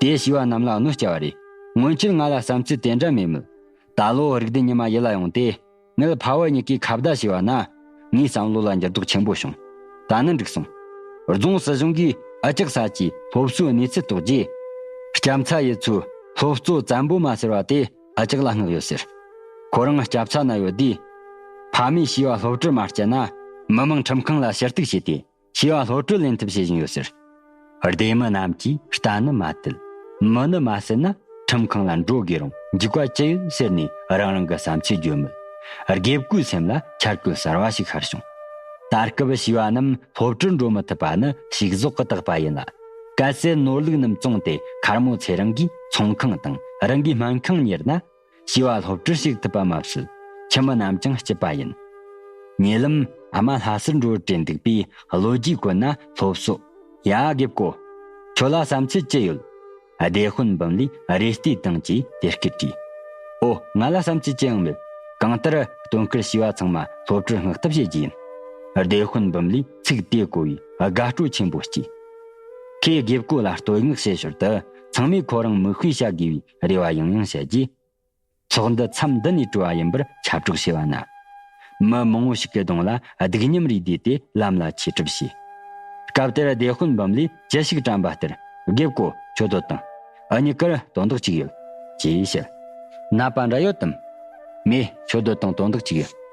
དེས་བྱིས་པ་རྣམས་ལ་གནོད་སྐྱེལ་བ་རེད། སྔོན་ཆད་ང་ལ་བསམ་ཚུལ་དེ་འདྲ་མེད་མོད། ད་ལོ་རིག་ལྡན་ཉི་མ་ཡིད་ལ་ཡོང་སྟེ། ངེད་ཕ་བུ་གཉིས་ཀས་ཁ་བརྡ་བྱས་པ་ན། ངའི་བསམ་བློ་ལ་འགྱུར་ལྡོག་ཆེན་པོ་བྱུང་། ད་ནི་འགྲིག་སོང་། རྫོང་སྲིད་གཞུང་གིས་ཨ་ཅག་ས་ཀྱི་སློབ་གསོའི་གནས་ཚུལ་རྟོགས་རྗེས། སྐྱབས་ཚ་ཡུལ་ཚོའི་སློབ་གཙོ་བཙན་པོ་མ་ཟེར་བ་དེ་ཨ་ཅག་ལ་མངགས་ཡོད་ཟེར། ཁོ་རང་སྐྱབས་ཚ་ན་ཡོད་དུས། ཕ་མས་བྱིས་པ་སློབ་གྲྭར་མ་བསྐྱལ་ན། མི་དམངས་ཁྲིམས་ཁང་ལ་ཞུ་གཏུག་བྱས་ཏེ། བྱིས་པ་སློབ་གྲྭར་ལེན་ཐབས་བྱེད་བཞིན་ཡོད་ཟེར། སྡེ་མི་རྣམས་ཀྱིས་ལྟ་ནི་མ་དད། མི་ནི་མ་བསད་ན་ཁྲིམས་ཁང་ལ་འགྲོ་དགོས་རུང་འཇིགས་པ་ཅི་ཡོད་ཟེར་ནས་རང་རང་གི་བསམ་ཚུལ་བརྗོད་མོད། དགེ་བསྐོས་སེམས་ལ་འཆར་བཀོད་གསར་བ་ཞིག་ཤར་བྱུང་། ད་སྐབས་བྱིས་པ་རྣམས་སློབ་གྲྭར་འགྲོ་མི་ཐུབ་པ་ནི་ཕྱུགས་ཟོག་གི་རྟགས་པ་ཡིན་ལ། གལ་སྲིད་ནོར་ལུག་རྣམས་བཙོངས་ཏེ་མཁར་མོ་ཚེ་རིང་གིས་ཚོང་ཁང་དང་རང་གི་སྨན་ཁང་གཉེར་ན། བྱིས་པ་སློབ་གྲྭར་ཞུགས་ཐུབ་པ་མ་ཟད། ཁྱིམ་མི་རྣམས་ཀྱང་སྐྱིད་པ་ཡིན། ཉེ་ལམ་ཨ་མ་ལྷ་སར་འགྲོ་རེ་འདུག་པས་ལོ་རྒྱུས་བཀོད་ན་སློབ་གསོ། ཡ། དགེ་བསྐོས། ཁྱོད་ལ་བསམ་ཚུལ་ཅི་ཡོད། སྡེ་དཔོན་འབུམ་ལས་རེ་ལྟོས་དང་བཅས་དེ་སྐད་དྲིས། ཨོ། ང་ལ་བསམ་ཚུལ་ཅི་ཡང་མེད། གང་ལྟར་སྟོན་ཁར་བྱིས་པ་ཚང་མ་སློབ་གྲྭར་མངགས་ཐབས་བྱེད་རྒྱུ་ཡིན། སྡེ་དཔོན་འབུམ་ལས་ཚིག་དེ་གོ་བས་དགའ་སྤྲོ་ཆེན་པོ་སྐྱེས། ཁོས་དགེ་བསྐོས་ལ་བསྟོད་བསྔགས་བྱེད་ཞོར་དུ། ཚང་མས་ཁོ་རང་མིག་དཔེ་བྱ་དགོས་པའི་རེ་བ་ཡང་ཡང་བྱས་རྗེས། ཚོགས་འདུ་མཚམས་འདི་ནས་གྲོལ་བ་ཡིན་པར་ཁྱབ་བསྒྲགས་བྱས་པ་ན། མི་མང་བོ་ཞིག་གི་གདོང་ལ་སྡིག་ཉམས་རེ་བསྡུས་ཏེ་ལམ་ལ་ཆས་གྲབས་བྱས། སྐབས་དེར་སྡེ་དཔོན་འབུམ་ལས་ཅི་ཞིག་དྲན་པ་ལྟར། དགེ་བསྐོས། ཁྱོད་སྡོད་དང་། ཨ། གཉིས་ཀར་དོན་དག་ཅིག་ཡོད། ཅེས་བཤད། ནད་པ་འདྲ་ཡོད་དམ། མེད། ཁྱོད་སྡོད་དང་། དོན་དག་ཅིག་ཡོད།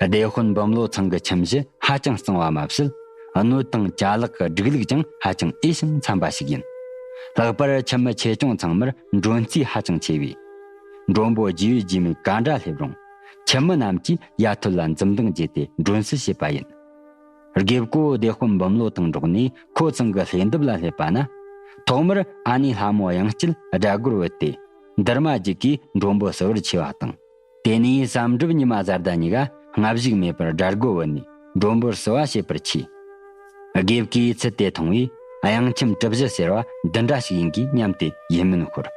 སྡེ་དཔོན་འབུམ་ལོ་ཚང་གི་ཁྱིམ་གཞི་ཧ་ཅང་གཙང་བ་མ་ཟད། སྣོད་དང་ཅ་ལག་གི་སྒྲིག་ལུགས་ཀྱང་ཧ་ཅང་འོས་ཤིང་འཚམ་པ་ཞིག་ཡིན། ལྷག་པར་ཁྱིམ་མི་ཆེ་ཆུང་ཚང་མར་མགྲོན་རྩིས་ཧ་ཅང་ཆེ་བས། མགྲོན་པོ་རྒྱུས་ཡོད་རྒྱུས་མེད་ག་འདྲ་སླེབས་རུང་། ཁྱིམ་མི་རྣམས་ཀྱིས་ཡ་ཐོད་ལ་འཛུམ་མདངས་བརྗེས་ཏེ་མགྲོན་བསུ་བྱེད་པ་ཡིན། དགེ་བསྐོས་སྡེ་དཔོན་འབུམ་ལོ་དང་འགྲོགས་ནས་ཁོ་ཚང་གི་ལྷས་འདབས་ལ་སླེབས་པ་ན། ཐོག་མར་ཨ་ནེ་ལྷ་མོ་གཡང་སྐྱིད་སྦྲ་སྒོར་བུད་དེ། འདུར་མ་རྒྱུག་གིས་མགྲོན་པོ་བསུ་བར་ཆས་པ་དང་། དེ་ནས་བསམ་གྲུབ་ཉི་མ་བཟའ་ཟླ་གཉིས་ཀ་སྔ་གཞུག་མེད་པར་སྦྲ་སྒོར་བུད་ནས་མགྲོན་པོར་བསུ་བ་བྱེད་པར་མཆིས། དགེ་བསྐོས་ཚུལ་དེ་མཐོང་བས། གཡང་ཁྱིམ་གྲུ་བཞི་ཟེར་བ་འདི་འདྲ་ཞིག་ཡིན་གྱི་སྙམ་སྟེ་ཡིད་སྨོན་ཤོར།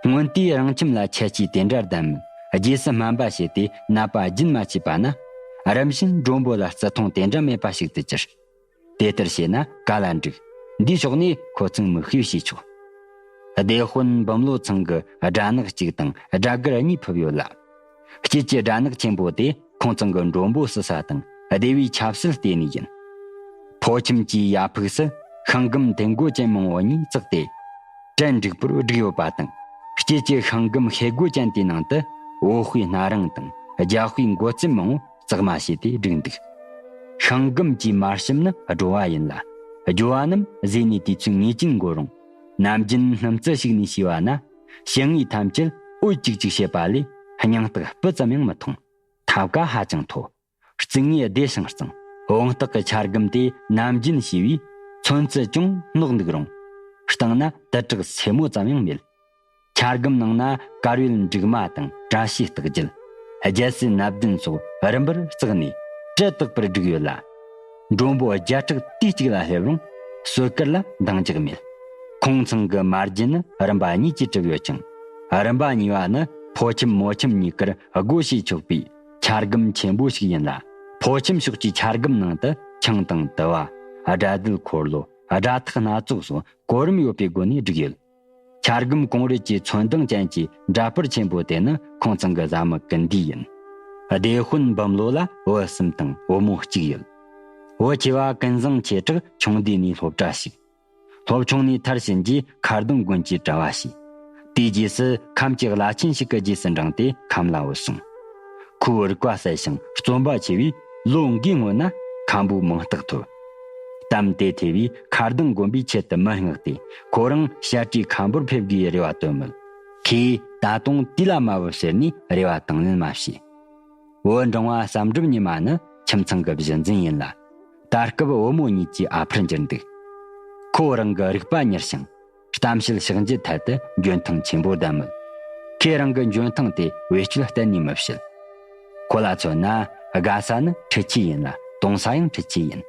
སྔོན་དུས་རང་ཁྱིམ་ལ་ཁྱད་ཆོས་དེ་འདྲ་ལྡན་མོད། རྗེས་སུ་སྨན་པ་བྱས་ཏེ་ནད་པ་རྒྱུན་མ་ཆད་པ་ན། རིམ་བཞིན་མགྲོན་པོ་ལ་བརྩི་མཐོང་དེ་འདྲ་མེད་པ་ཞིག་ཏུ་གྱུར། དེ་ལྟར་བྱས་ན་ག་ལ་འགྲིག། འདིའི་ཕྱོགས་ནས་ཁོ་ཚང་མིག་དཔེ་བྱས་ཆོག། སྡེ་དཔོན་འབུམ་ལོ་ཚང་གི་སྦྲ་ནག་གཅིག་དང་སྦྲ་སྒར་གཉིས་ཕུབ་ཡོད་ལ། དཀྱིལ་གྱི་སྦྲ་ནག་ཆེན་པོ་དེ་ཁོང་ཚང་གི་མགྲོན་པོ་བསུ་ས་དང་སྡེ་བའི་ཆབ་སྲིད་ལྟེ་གནས་ཡིན། ཕོ་ཁྱིམ་གྱི་ཡ་ཕུག་སུ་ཤིང་སྒམ་མཐེ་སྒོ་ཅན་མང་བོ་གཉིས་བརྩེགས་ཏེ། གྲལ་འགྲིག་པོར་བསྒྲིགས་ཡོད་པ་དང་། དཀྱིལ་གྱི་ཤིང་སྒམ་ཤེལ་སྒོ་ཅན་དེའི་ནང་དུ་འོད་དཔེ་སྣ་རིང་དང་རྒྱ་དཔེ་མགོ་རྩེམ་མང་བོ་གཙག་མ་བྱས་ཏེ་བསྒྲིགས་འདུག། ཤིང་སྒམ་གྱི་མར་ཞིམ་ནི་སྒྲོ་བ་ཡིན་ལ། སྒྲོ་བ་རྣམས་ཟོས་ནས་དུས་ཚོད་ངེས་ཅན་འགོར་རུང་། ནམ་རྒྱུན་སྣུམ་རྩི་ཞིག་ནས་བྱས་པ་ན། ཞིང་ངོས་ཐམས་ཅད་འོད་ཅིག་ཅིག་བྱེད་པ་ལས་སྙིང་སྟག་སྤུ་ཙམ་ཡང་མི་མཐོང་། ཐབས་ཀ་ཧ་ཅང་མཐོ། རྩིག་ངོས་བདེ་ཞིང་གཙང་། བོང་སྟག་གི་ཆར་སྒམ་དེ་ནམ་རྒྱུན་བྱས་པས་ཚོན་རྩི་ཅུང་རྣོག་འདུག་རུང་། བཏང་ན་དུ་དྲེག་སེ་མོ་ཙམ་ཡང་མེད། ཆར་སྒམ་ནང་ན་དཀར་ཡོལ་འབྲུག་མ་དང་བཀྲ་ཤིས་རྟགས་བརྒྱད། རྒྱལ་སྲིད་སྣ་བདུན་སོགས་རིམ་པར་བརྩེགས་ནས་གྲལ་དག་པར་བསྒྲིགས་ཡོད་ལ། མགྲོན་པོ་བརྒྱ་ཕྲག་དུས་གཅིག་ལ་སླེབས་རུང་གསོལ་ཀར་ལ་འདང་རྒྱག་མེད། ཁོང་ཚང་གི་མ་རྒྱུད་ནི་རིམ་པ་གཉིས་ཀྱིས་གྲུབ་ཡོད་ཅིང་། རིམ་པ་གཉིས་པ་ནི་ཕོ་ཁྱིམ་མོ་ཁྱིམ་གཉིས་ཀར་སྒོ་ཕྱེ་ཆོག་པའི་ཆར་སྒམ་ཆེན་པོ་ཞིག་ཡིན་ལ། ཕོ་ཁྱིམ་ཕྱོགས་ཀྱི་ཆར་སྒམ་ནང་དུ་ཆང་དང་དུ་བ། སྒྲ་སྡུད་འཁོར་ལོ། སྒྲ་ཐག་སྣ་ཚོགས་སོགས་གོ་རིམ་ཡོད་པའི་སྒོ་ནས་བསྒྲིགས་ཡོད། ཆར་སྒམ་གོང་རོལ་གྱི་ཚོན་མདངས་ཅན་གྱི་འདྲ་སྤུར་ཆེན་པོ་དེ་ནི་ཁོང་ཚང་གི་བཟའ་མི་ཀུན་འདུས་ཡིན། སྡེ་དཔོན་འབུམ་ལོ་ལ་བུ་གསུམ་དང་བུ་མོ་གཅིག་ཡོད། བུ་ཆེ་བ་ཀུན་བཟང་ཆེ་དྲགས་ཆུང་དུས་ནས་སློབ་གྲྭ་ཞུགས། སློབ་ཆུང་ནས་མཐར་ཕྱིན་རྗེས་མཁར་ལྡིང་དགོན་གྱི་གྲྭ་བ་བྱས། དེའི་རྗེས་སུ་ཁམས་ཀྱི་བླ་ཆེན་ཞིག་གི་རྗེས་སུ་འབྲངས་ཏེ་ཁམས་ལ་བུད་སོང་། ཁོའི་རིག་པ་གསལ་ཞིང་རྩོམ་པ་ཆེ་བས་ལོ་འགའི་སྔོན་ན་ཁམས་པའི་མིང་རྟགས་ཐོབ། གཏམ་དེ་ཐོས་པས་མཁར་ལྡིང་དགོན་པས་ཆེད་དུ་མི་མངགས་ཏེ་ཁོ་རང་བཤད་གྲྭའི་ཁམས་པར་ཕེབས་དགོས་རེ་བ་བཏོན་མོད། ཁོས་ད་དུང་དུས་ལ་མ་བབ་ཟེར་ནས་རེ་བ་དང་ལེན་མ་བྱས། བུ་འབྲིང་བ་བསམ་གྲུབ་ཉི་མ་ནི་ཁྱིམ་ཚང་གི་གཞི་འཛིན་ཡིན་ལ། ད་སྐབས་བུ་མོ་གཉིས་ཀྱི་ཨ་ཕར་གྱུར་འདུག། ཁོ་རང་གི་རིག་པ་མྱུར་ཞིང་། གཏམ་བཤད་ཕྱག་རྒྱའི་ཐད་དུ་འཇོན་ཐང་ཆེན་པོ་ལྡན་མོད། ཁོས་རང་གི་འཇོན་ཐང་དེ་བེད་སྤྱོད་གཏན་ནས་མི་བྱེད། ཁོ་ལ་མཚོན་ན་དགའ་ས་ནི་འཕྲུལ་ཆས་ཡིན་ལ་གཏོང་ས་ཡང་འཕྲུལ་ཆས་ཡིན།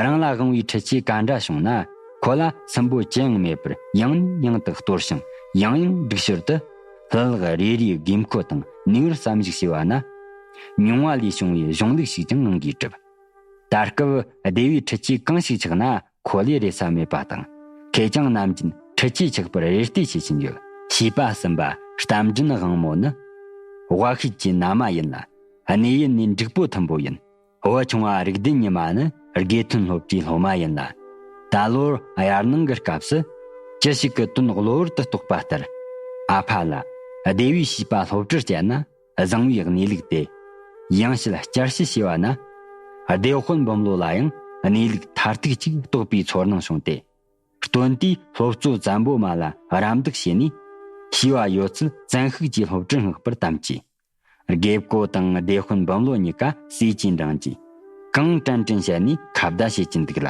རང་ལ་དབང་བའི་འཕྲུལ་ཆས་ག་འདྲ་བྱུང་ན། ཁོ་ལ་སུན་པོ་ཅི་ཡང་མེད་པར་ཡང་ནས་ཡང་དུ་གཏོར་ཞིང་། ཡང་ཡང་སྒྲིག་ཞོར་དུ་ལྷུ་ལག་རེ་རེའི་དགོས་མཁོ་དང་ནུས་པར་བསམ་གཞིགས་བྱས་པ་ན། མྱོང་བ་ལས་བྱུང་བའི་གཞུང་ལུགས་ཤིག་ཀྱང་ངང་གིས་གྲུབ། ད་སྐབས་སྡེ་བའི་འཕྲུལ་ཆས་གང་ཞིག་ཆག་ན་ཁོ་ལས་རེ་ས་མེད་པ་དང་། ཁེ་རྐྱང་རྣམས་ཀྱིས་འཕྲུལ་ཆས་ཆག་པར་རེ་ལྟོས་བྱེད་ཀྱིན་ཡོད། བྱིས་པ་གསུམ་པ་རྟ་མགྲིན་དབང་མོ་ནི། དབའ་ཤོད་ཀྱི་མནའ་མ་ཡིན་ལ། གནས་ཡུལ་ནས་འབྲུག་པོ་ཐུམ་པོ་ཡིན། བུ་ཆུང་བ་རིག་ལྡན་ཉི་མ་ནི་དགེ་ཐོན་སློབ་གྲྭའི་སློབ་མ་ཡིན་ལ། ད་ལོར་དབྱར་གནང་གི་སྐབས་སུ། ཅི་ཞིག་གི་དོན་གློ་བུར་དུ་རྟོགས་པ་ལྟར། ཨ་ཕ་ལ། སྡེ་བའི་བྱིས་པ་སློབ་གྲྭར་བསྐྱལ་ན། བཟང་བའི་གནས་ལུགས་ཏེ། ཡང་ཕྱིར་བསྐྱར་ཞིབ་བྱས་པ་ན། སྡེ་དཔོན་འབུམ་ལོ་ལ་ཡང་གནས་ལུགས་མཐར་ཐུག་ཅིག་རྟོགས་པའི་ཚོར་སྣང་བྱུང་སྟེ། སྟོན་དུས་སློབ་གཙོ་བཙན་པོ་མ་ལ་རམ་འདེགས་བྱས་ནས། བྱིས་པ་ཡོད་ཚད་བཙན་ཤུགས་ཀྱིས་སློབ་གྲྭར་མངགས་པར་དམ་བཅས། དགེ་བསྐོས་དང་སྡེ་དཔོན་འབུམ་ལོ་གཉིས་ཀ་སྲས་ཀྱིས་འབྲང་རྒྱུ། གང་དྲན་དྲན་བྱས་ནས་ཁ་བརྡ་བྱེད་ཀྱིན་འདུག་ལ།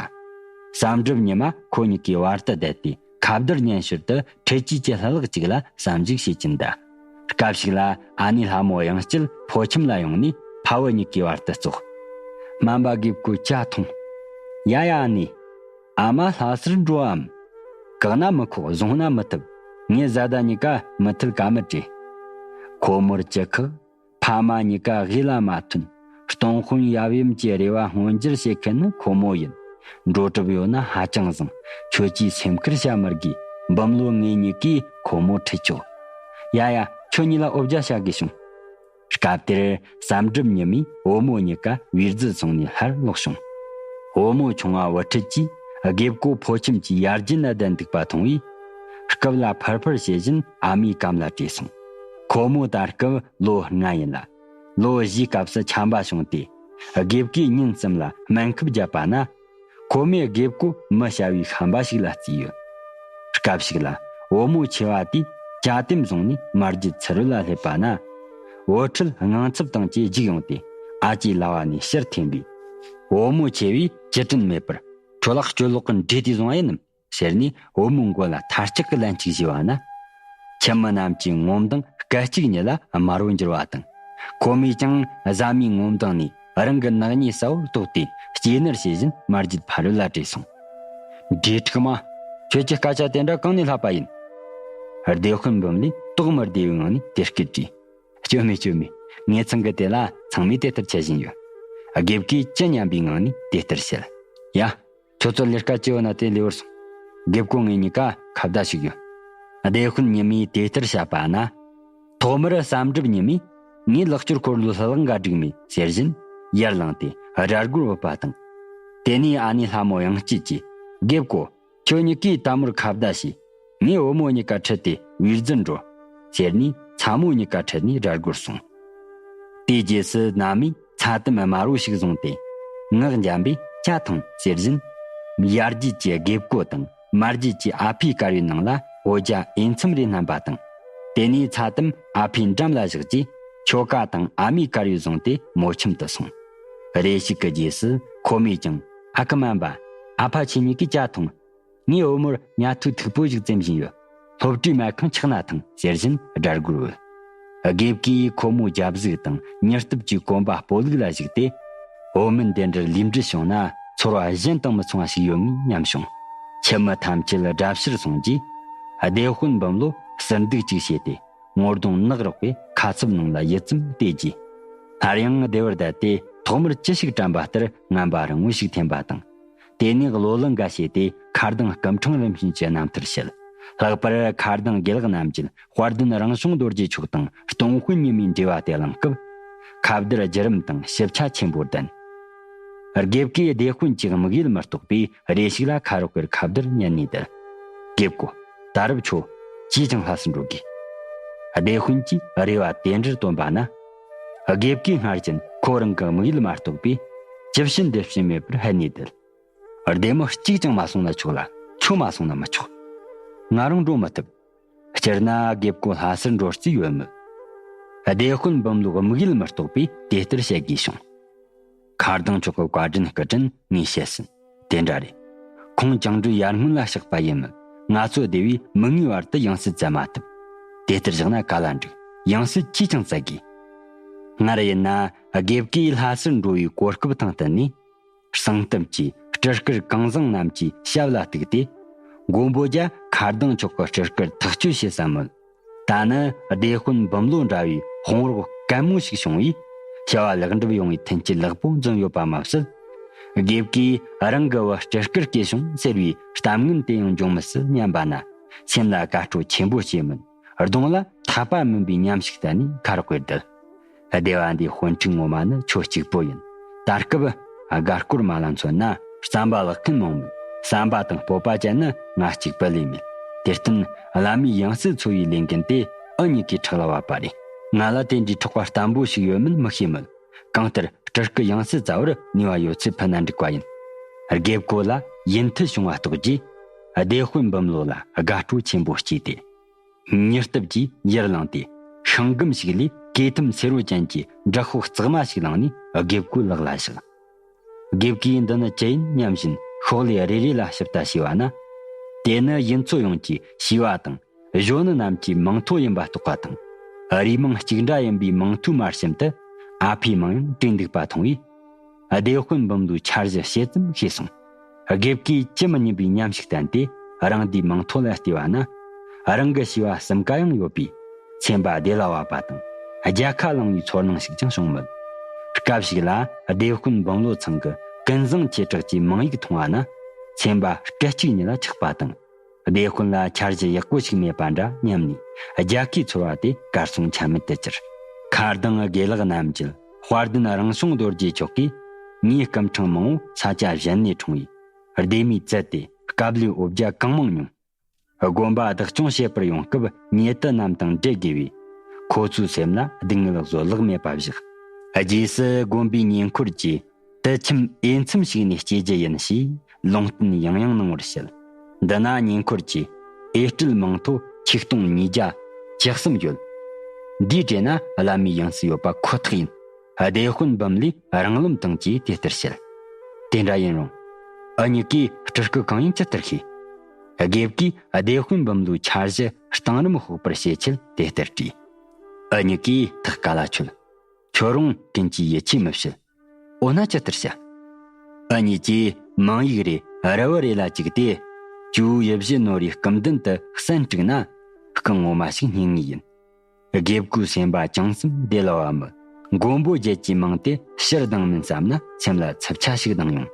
བསམ་གྲུབ་ཉི་མ་ཁོ་གཉིས་ཀའི་བར་དུ་བསྡད་དེ་ཁ་བརྡར་ཉན་ཞོར་དུ་འཕྲུལ་ཆས་ཀྱི་ལྷུ་ལག་ཅིག་ལ་བསམ་གཞིགས་བྱེད་ཀྱིན་གདའ། སྐབས་ཤིག་ལ་ཨ་ནེ་ལྷ་མོ་གཡང་སྐྱིད་ཕོ་ཁྱིམ་ལ་ཡོང་ནས་ཕ་བུ་གཉིས་ཀའི་བར་དུ་ཙོག་སྨན་པ་དགེ་བསྐོས་ཇ་འཐུང་། ཡ་ཡ་ཨ་ནེ། ཨ་མ་ལྷ་སར་འགྲོའམ། བཀག་ན་མི་ཁོག་བཟུང་ན་མི་ཐུབ། ངས་བཟའ་ཟླ་གཉིས་ཀ་མུ་མཐུད་ཀ་མི་བྲེལ། ཁོ་མོར་ཅི་ཁག་ཕ་མ་གཉིས་ཀ་དབུས་ལ་མ་ཐོན། སྟོང་དཔོན་ཡབ་ཡུམ་གྱི་རེ་བ་མངོན་འགྱུར་བྱེད་མཁན་ནི་ཁོ་མོ་ཡིན། འགྲོ་གྲབས་ཡོད་ན་ཧ་ཅང་བཟང་། ཁྱོད་ཀྱིས་སེམས་ཁུར་བྱ་མི་དགོས། འབུམ་ལོ་ངེད་གཉིས་ཀས་ཁོ་མོ་ཁྲིད་ཆོག་ཡ་ཡ། ཁྱོད་གཉིས་ལ་འོ་བརྒྱལ་བྱ་དགོས་བྱུང་། སྐབས་དེར་བསམ་གྲུབ་ཉི་མས་བུ་མོ་གཉིས་ཀ་བེར་རྫི་བཟུང་ནས་སླར་ལོག་བྱུང་། བུ་མོ་ཆུང་བ་བུ་ཁྲིད་ཀྱིས་དགེ་བསྐོས་ཕོ་ཁྱིམ་གྱི་ཡར་རྒྱན་ན་བསྡད་འདུག་པ་མཐོང་བས། སྐུ་ལ་ཕུར་ཕུར་བྱེད་བཞིན་ཨ་མའི་གམ་ལ་བྲོས་སོང་། ཁོ་མོ་ད་སྐབས་ལོ་ལྔ་ཡིན་ལ། ལོ་བཞིའི་སྐབས་སུ་ཆམ་པ་བྱུང་སྟེ། དགེ་བསྐོས་ཉིན་གསུམ་ལ་སྨན་ཁབ་བརྒྱབ་པ་ན། ཁོ་མོས་དགེ་བསྐོས་མི་བྱ་བའི་ཤན་པ་ཞིག་ལ་བརྩིས་ཡོད། སྐབས་ཤིག་ལ་བུ་མོ་ཆེ་བ་དེས་ཇ་དེམ་བཟུང་ནས་མ་རྒྱུད་ཚུ་རོལ་ལ་སླེབས་པ་ན། བུ་ཁྲིད་དངངས་འཚབ་དང་བཅས་རྒྱུགས་ཡོང་སྟེ་ཨ་ཅེའི་ལག་པ་ནས་ཕྱིར་འཐེན་པས། བུ་མོ་ཆེ་བས་ཅི་དྲན་མེད་པར། ཁྱོད་ལ་སྤྱོད་ལོག་གི་འབྲས་དེ་བཟུང་བ་ཡིན་ནམ་ཟེར་ནས་བུ་མོའི་མགོ་ལ་མཐའ་ལྕག་གི་ལན་གཅིག་བྱས་པ་ན། ཁྱིམ་མི་རྣམས་ཀྱི་ངོ་མདངས་སྐད་ཅིག་ཉིད་ལ་དམར་བོ་འགྱུར་བ་དང་། ཁོ་མོས་ཀྱང་བཟའ་མིའི་ངོ་མདངས་ནས་རང་གི་ནག་ཉེས་གསལ་བོར་རྟོགས་ཏེ་ལྕེ་ནར་བྱེད་བཞིན་མ་རྒྱུད་ཕ་རོལ་ལ་བྲོས་སོང་། འབྲས་དྲུག་མ། ཁྱོད་ཀྱི་སྐད་ཆ་དེ་འདྲ་གང་ནས་ལྷག་པ་ཡིན། སྡེ་དཔོན་འབུམ་ལས་དོགས་མི་བདེ་བའི་ངང་ནས་དེ་སྐད་དྲིས། སྐྱོན་མེད་སྐྱོན་མེད། ངེད་ཚང་གི་དེ་ལ་ཚང་མས་དེ་ལྟར་འཆད་བཞིན་ཡོད། དགེ་བསྐོས་ཇི་སྙམ་པའི་ངང་ནས་དེ་ལྟར་བཤད། ཡ། ཁྱོད་ཚོ་ལས་ཀ་ཅི་ཡོད་ན་དེ་ལས་བར་སོང་། དགེ་བསྐོས་ངེད་གཉིས་ཀ་ཁ་བརྡ་ཞིག་ཡོད། སྡེ་དཔོན་ཉི་མས་དེ་ལྟར་བཤད་པ་ན། ཐོག་མར་བསམ་གྲུབ་ཉི་མས་ངའི་ལག་སྐྱོར་འཁོར་ལོའི་ལྷུ་ལག་འགའ་སྒྲིག་མེད་ཟེར་བཞིན་ཡར་ལངས་ཏེ་སྦྲ་གུར་བུད་པ་དང་། དེ་ནས་ཨ་ནེ་ལྷ་མོ་གཡང་སྐྱིད་ཀྱིས་དགེ་བསྐོས། ཁྱོད་གཉིས་ཀས་དལ་མོར་ཁ་བརྡ་བྱས། ངས་བུ་མོ་གཉིས་ཀ་ཁྲིད་དེ་བེར་རྫི་འགྲོ། ཟེར་ནས་ཚ་མོ་གཉིས་ཀ་ཁྲིད་ནས་སྦྲ་གུར་སོང་། དེའི་རྗེས་སུ་ན་མས་ཚ་དམ་དམར་བོ་ཞིག་བཟུང་སྟེ། ངག་འཇམ་པས་ཇ་འཐུང་ཟེར་བཞིན། ཡར་རྒྱུད་ཀྱི་དགེ་བསྐོས་དང་མར་རྒྱུད་ཀྱི་ཨ་ཕའི་དཀར་ཡོལ་ནང་ལ་འོ་ཇ་འོས་འཚམ་རེ་བསྣམས་པ་དང་། དེ་ནས་ཚ་དམ་ཨ་ཕའི་འགྲམ་ལ་བཞག་རྗེས་ཁྱོ་ག་དང་ཨ་མའི་དཀར་ཡོལ་བཟུང་སྟེ་མོ་ཁྱིམ་དུ་སོང་། རེ་ཞིག་གི་རྗེས་སུ་ཁོ་མོས་ཀྱང་ཨ་ཁུ་སྨན་པ། ཨ་ཕ་ཁྱེད་གཉིས་ཀས་ཇ་འཐུང་། ངས་བུ་མོར་ཉལ་ཐུལ་མཐུག་པོ་ཞིག་བཙེམ་བཞིན་ཡོད། སློབ་གྲྭའི་སྨན་ཁང་ཆགས་ན་ཐང་ཟེར་བཞིན་སྦྲ་གུར་བུད། དགེ་བསྐོས་ཁོ་མོའི་རྒྱབ་གཟུགས་དང་མྱུར་སྟབས་ཀྱི་གོམ་པ་སྤོ་ལུགས་ལ་གཞིགས་ཏེ། བུད་མེད་འདི་འདྲར་ལུས་འབྲེལ་བྱུང་ན་ཚོར་བ་གཞན་དང་མི་མཚུངས་པ་ཞིག་ཡོད་ངེས་སྙམ་བྱུང་། ཁྱིམ་མི་ཐམས་ཅད་སྦྲ་ཕྱིར་སོང་རྗེས། སྡེ་དཔོན་འབུམ་ལོ་ཟུར་འདུག་ཅིག་བྱས་ཏེ། ངོ་གདོང་ནག་རོག་པས་ཁ་ཚུབ་ནང་ལ་ཡིད་ཙམ་བལྟས་རྗེས། སླར་ཡང་བདེ་བར་བསྡད་དེ་ཐོག་མར་ཅི་ཞིག་དྲན་པ་ལྟར་ངན་པ་རིང་བོ་ཞིག་འཐེན་པ་དང་། དེ་ནས་གློ་ལུ་འགའ་བྱས་ཏེ་མཁར་གདང་སྐུ་ཕྲེང་རིམ་བྱོན་གྱི་རྣམ་ཐར་བཤད། ལྷག་པར་མཁར་གདང་དགེ་ལེགས་རྣམ་རྒྱལ་དཔལ་ལྡན་རང་བྱུང་རྡོ་རྗེ་མཆོག་དང་སྟོང་དཔོན་ཉི་མའི་འབྲེལ་བ་དེ་གླེང་སྐབས། ཁ་བརྡར་བརྒྱུད་རིམ་དང་ཞིབ་ཆ་ཆེན་པོར་ལྡན། དགེ་བསྐོས་སྡེ་དཔོན་གྱི་དམིགས་ཡུལ་མི་རྟོགས་པས་རེ་ཞིག་ལ་ཁ་རོག་གེར་ཁ་བརྡར་ཉན་ནས་བསྡད། དགེ་བསྐོས། ད་རུབ་ཆོ་ཅིས་ཀྱང་ལྷ་སར་འགྲོ་དགོས། སྡེ་དཔོན་གྱིས་རེ་བ་དེ་འདྲར་བཏོན་པ་ན། དགེ་བསྐོས་སྔར་བཞིན་ཁོ་རང་གི་དམིགས་ཡུལ་མ་རྟོགས་པས་ཇི་བཞིན་འདེབས་ཤེས་མེད་པར་ཧད་ནས་བསྡད། སྡེ་མི་གཅིག་ཀྱང་མ་སོང་ན་ཆོག་ལ་ཁྱོད་མ་སོང་ན་མི་ཆོག་ང་རང་འགྲོ་མི་ཐུབ། སྤྱིར་ན་དགེ་བསྐོས་ལྷ་སར་འགྲོ་རྩིས་ཡོད་མོད། སྡེ་དཔོན་འབུམ་ལོའི་དམིགས་ཡུལ་མི་རྟོགས་པས་དེ་ལྟར་བཤད་དགོས་བྱུང་། མཁར་གདང་མཆོག་གི་བཀའ་དྲིན་སྐུ་དྲིན་ངས་བཤད་ཟིན། དེ་འདྲ་རེད། ཁོང་བཅིངས་འགྲོལ་ཡར་སྔོན་ལ་གཤེགས་པ་ཡིན་མོད། ང་ཚོ་སྡེ་བས་མིག་སྔའི་བར་དུ་ཡང་སྲིད་བཙལ་མ་ཐུབ། དེ་ལྟར་བཞག་ན་ག་ལ་འགྲིག་ཡང་སྲིད་ཅིས་ཀྱང་བཙལ་དགོས། སྔར་ཡིན་ན་དགེ་བསྐོས་ལྷ་སར་འགྲོ་བའི་གོ་སྐབས་ཐང་བསྟུན་ནས། གསང་གཏམ་གྱིས་ སྤྲུལ་སྐུ་གང་བཟང་རྣམས་ཀྱི་ཞབས་ལ་གཏུགས་ཏེ། མགོན་པོ་རྒྱལ་མཁར་ལྡིང་མཆོག་གི་སྤྲུལ་སྐུར་ཐག་གཅོད་བྱེད་བསམ་མོད། ད་ནི་སྡེ་དཔོན་འབུམ་ལོ་འདྲ་བའི་དཔུང་རོགས་གད་མོ་ཞིག་བྱུང་བས། བྱ་བ་ལེགས་འགྲུབ་ཡོང་བའི་མཐུན་རྐྱེན་ལེགས་པོ་འཛོམས་ཡོད་པ་མ་ཟད། དགེ་བསྐོས་རང་གི་བུ་སྤྲུལ་སྐུར་སྐྱེས་བྱུང་ཟེར་བའི་གཏམ་ངན་དེ་ཡང་འབྱུང་མི་སྲིད་སྙམ་པ་ན། སེམས་ལ་དགའ་སྤྲོ་ཆེན་པོ་སྐྱེས་མོད། གདོང་ལ་འཐད་པ་མིན་པའི་ཉམས་ཤིག་བསྟན་ནས་ཁ་རོག་གེར་བསྡད། སྡེ་བ་འདིའི་དཔོན་ཕྲུག་ངོ་མ་ནི་ཁྱོད་གཅིག་པུ་ཡིན། ད་སྐབས་དགའ་སྐོར་མ་ལ་མཚོན་ན་བསམ་པ་ལེགས་མཁན་མང་མོད། བསམ་པ་དང་སྤོབས་པ་ཅན་ནི་ང་གཅིག་པུ་ལས་མེད། དེར་བརྟེན་བླ་མའི་ཡང་སྲིད་འཚོལ་བའི་ལས་འགན་དེ་འུ་གཉིས་ཀའི་ཕྲག་ལ་བབས་པ་རེད། ང་ལ་དེ་འདྲའི་ཕྲག་པ་བརྟན་པོ་ཞིག་ཡོད་མིན་མི་ཤེས་མོད། གང་ལྟར་སྤྲུལ་སྐུ་ཡང་སྲིད་བཙལ་བར་ནུས་པ་ཡོད་ཚད་ཕུལ་ན་འགྲིག་པ་ཡིན། དགེ་བསྐོས་ལ་ཡིད་འཐད་བྱུང་བ་རྟོགས་རྗེས། སྡེ་དཔོན་འབུམ་ལོ་ལ་དགའ་སྤྲོ་ཆེན་པོ་སྐྱེས་ཏེ། མྱུར་སྟབས་ཀྱིས་ཡར་ལངས་ཏེ། ཤིང་སྒམ་ཞིག་ལས་གོས་ཐུམ་སེར་བོ་ཅན་གྱི་འབྲི་ཤོག་གཙང་མ་ཞིག་བླངས་ནས་དགེ་བསྐོས་ལག་ལ་བཞག། དགེ་བསྐོས་འདི་ནི་ཅི་ཡིན་སྙམ་བཞིན་ཤོག་ལེ་རེ་རེ་ལ་ཞིབ་ལྟ་བྱས་པ་ན། དེ་ནི་ཡུལ་ཚོ་ཡོངས་ཀྱི་བྱིས་པ་དང་གཞོན་ནུ་རྣམས་ཀྱི་མིང་ཐོ་ཡིན་པ་རྟོགས་པ་དང་། རུས་མིང་གཅིག་འདྲ་ཡིན་པའི་མིང་ཐོའི་མར་གཤམ་དུ་ཨ་ཕའི་མིང་ཡང་བྲིས་འདུག་པ་མཐོང་བས། སྡེ་དཔོན་འབུམ་ལོའི་འཆར་གཞི་ཕྱེད་ཙམ་ཤེས་སོང་། དགེ་བསྐོས་ཅི་མི་སྙམ་པའི་ཉམས་ཤིག་བསྟན་ཏེ་རང་འདིའི་མིང་ཐོ་ལ་བལྟས་པ་ན། རང་གི་བྱིས་པ་གསུམ་ཀ་ཡང་ཡོད་པས། ཚན་པ་བདེ་ལ་བབས་པ་དང་རྒྱལ་ཁ་བླངས་པའི་ཚོར་སྣང་ཞིག་ཀྱང་བྱུང་མོད། སྐབས་ཤིག་ལ་སྡེ་དཔོན་འབུམ་ལོ་ཚང་གི་ཀུན་བཟང་ཁྱེད་དྲག་ཅེས་མིང་ཡིག་མཐོང་བ་ན། ཚན་པ་སྐད་ཅིག་ཉིད་ལ་ཆགས་པ་དང་། སྡེ་དཔོན་ལ་འཆར་གཞི་ཡག་པོ་ཞིག་མེད་པ་འདྲ་སྙམ་ནས་རྒྱལ་ཁའི་ཚོར་བ་དེ་གར་སོང་ཆ་མེད་དུ་གྱུར། མཁར་ལྡིང་དགེ་ལགས་རྣམ་རྒྱལ་དཔལ་ལྡན་རང་བྱུང་རྡོ་རྗེ་མཆོག་གིས། ངའི་སྐུ་ཕྲེང་མང་བོ་ས་ཆ་གཞན་ནས་འཁྲུངས་པའི་སྡེ་མིའི་བཙུན་ཏེ་སྐབས་ལས་འོ་བརྒྱལ་གང་མང་མྱོང་། དགོན་པ་བདག་སྐྱོང་བྱེད་པར་ཡོང་སྐབས་ཉེ་དུ་རྣམས་དང་འབྲེལ་དགོས་པས། ཁོ་ཚོའི་སེམས་ལ་སྡུག་བསྔལ་བཟོད་གླགས་མེད་པ་བཞག། རྗེས་སུ་དགོན་པའི་ཉེ་འཁོར་གྱི་དུད་ཁྱིམ་འོས་འཚམ་ཞིག་ནས་སྐྱེལ་རྒྱུ་ཡིན་ཞེས་ལུང་བསྟན་ཡང་ཡང་གནང་བར་བཤད། འདི་ན་ཉེ་འཁོར་གྱི་འོས་སྤྲུལ་མིང་ཐོ་ཆིག་སྟོང་ཉིས་བརྒྱ་བཅུ་གསུམ་ཡོད། འདིའི་གྲས་ན་བླ་མའི་ཡང་སྲིད་ཡོད་པ་ཁོ་ཐག་ཡིན། སྡེ་དཔོན་འབུམ་ལོས་རང་རློམ་བཏང་རྗེས་དེ་ལྟར་བཤད། དེ་འདྲ་ཡིན་རུང་། འུ་གཉིས་ཀས་སྤྲུལ་སྐུ་གང་ཡིན་ཇི་ལྟར་ཤེས། དགེ་བསྐོས་སྡེ་དཔོན་འབུམ་ལོའི་འཆར་གཞི་གཏིང་རིམ་དཔོག་པར་བྱེད་ཆེད་དེ་ལྟར་དྲིས། འུ་གཉིས་ཀས་ཐག་ག་ལ་ཆོད། ཁྱོད་རང་ཀུན་གྱིས་ཡིད་ཆེས་མི་བྱེད། འོ་ན་ཇི་ལྟར་བྱ། འུ་གཉིས་ཀྱིས་མིང་ཡིག་རེ་རི་བོ་རེ་ལ་བཅུག་སྟེ། ཇོ་བོ་ཡིད་བཞིན་ནོར་བུའི་སྐུ་མདུན་དུ་གསོན་བསྒྲིགས་ན། སྐུ་ངོ་མ་ཞིག་རྙེད་ངེས་ཡིན། དགེ་བསྐོས་སེམས་པ་ཅུང་ཟད་བདེ་ལ་བབ་མོད། མགོན་པོ་རྒྱལ་གྱི་མིང་དེ་ཕྱིར་ལྡང་མིན་བསམ་ན་སེམས་ལ་འཚུབ་ཆ་ཞིག་ལྡང་ཡོང་།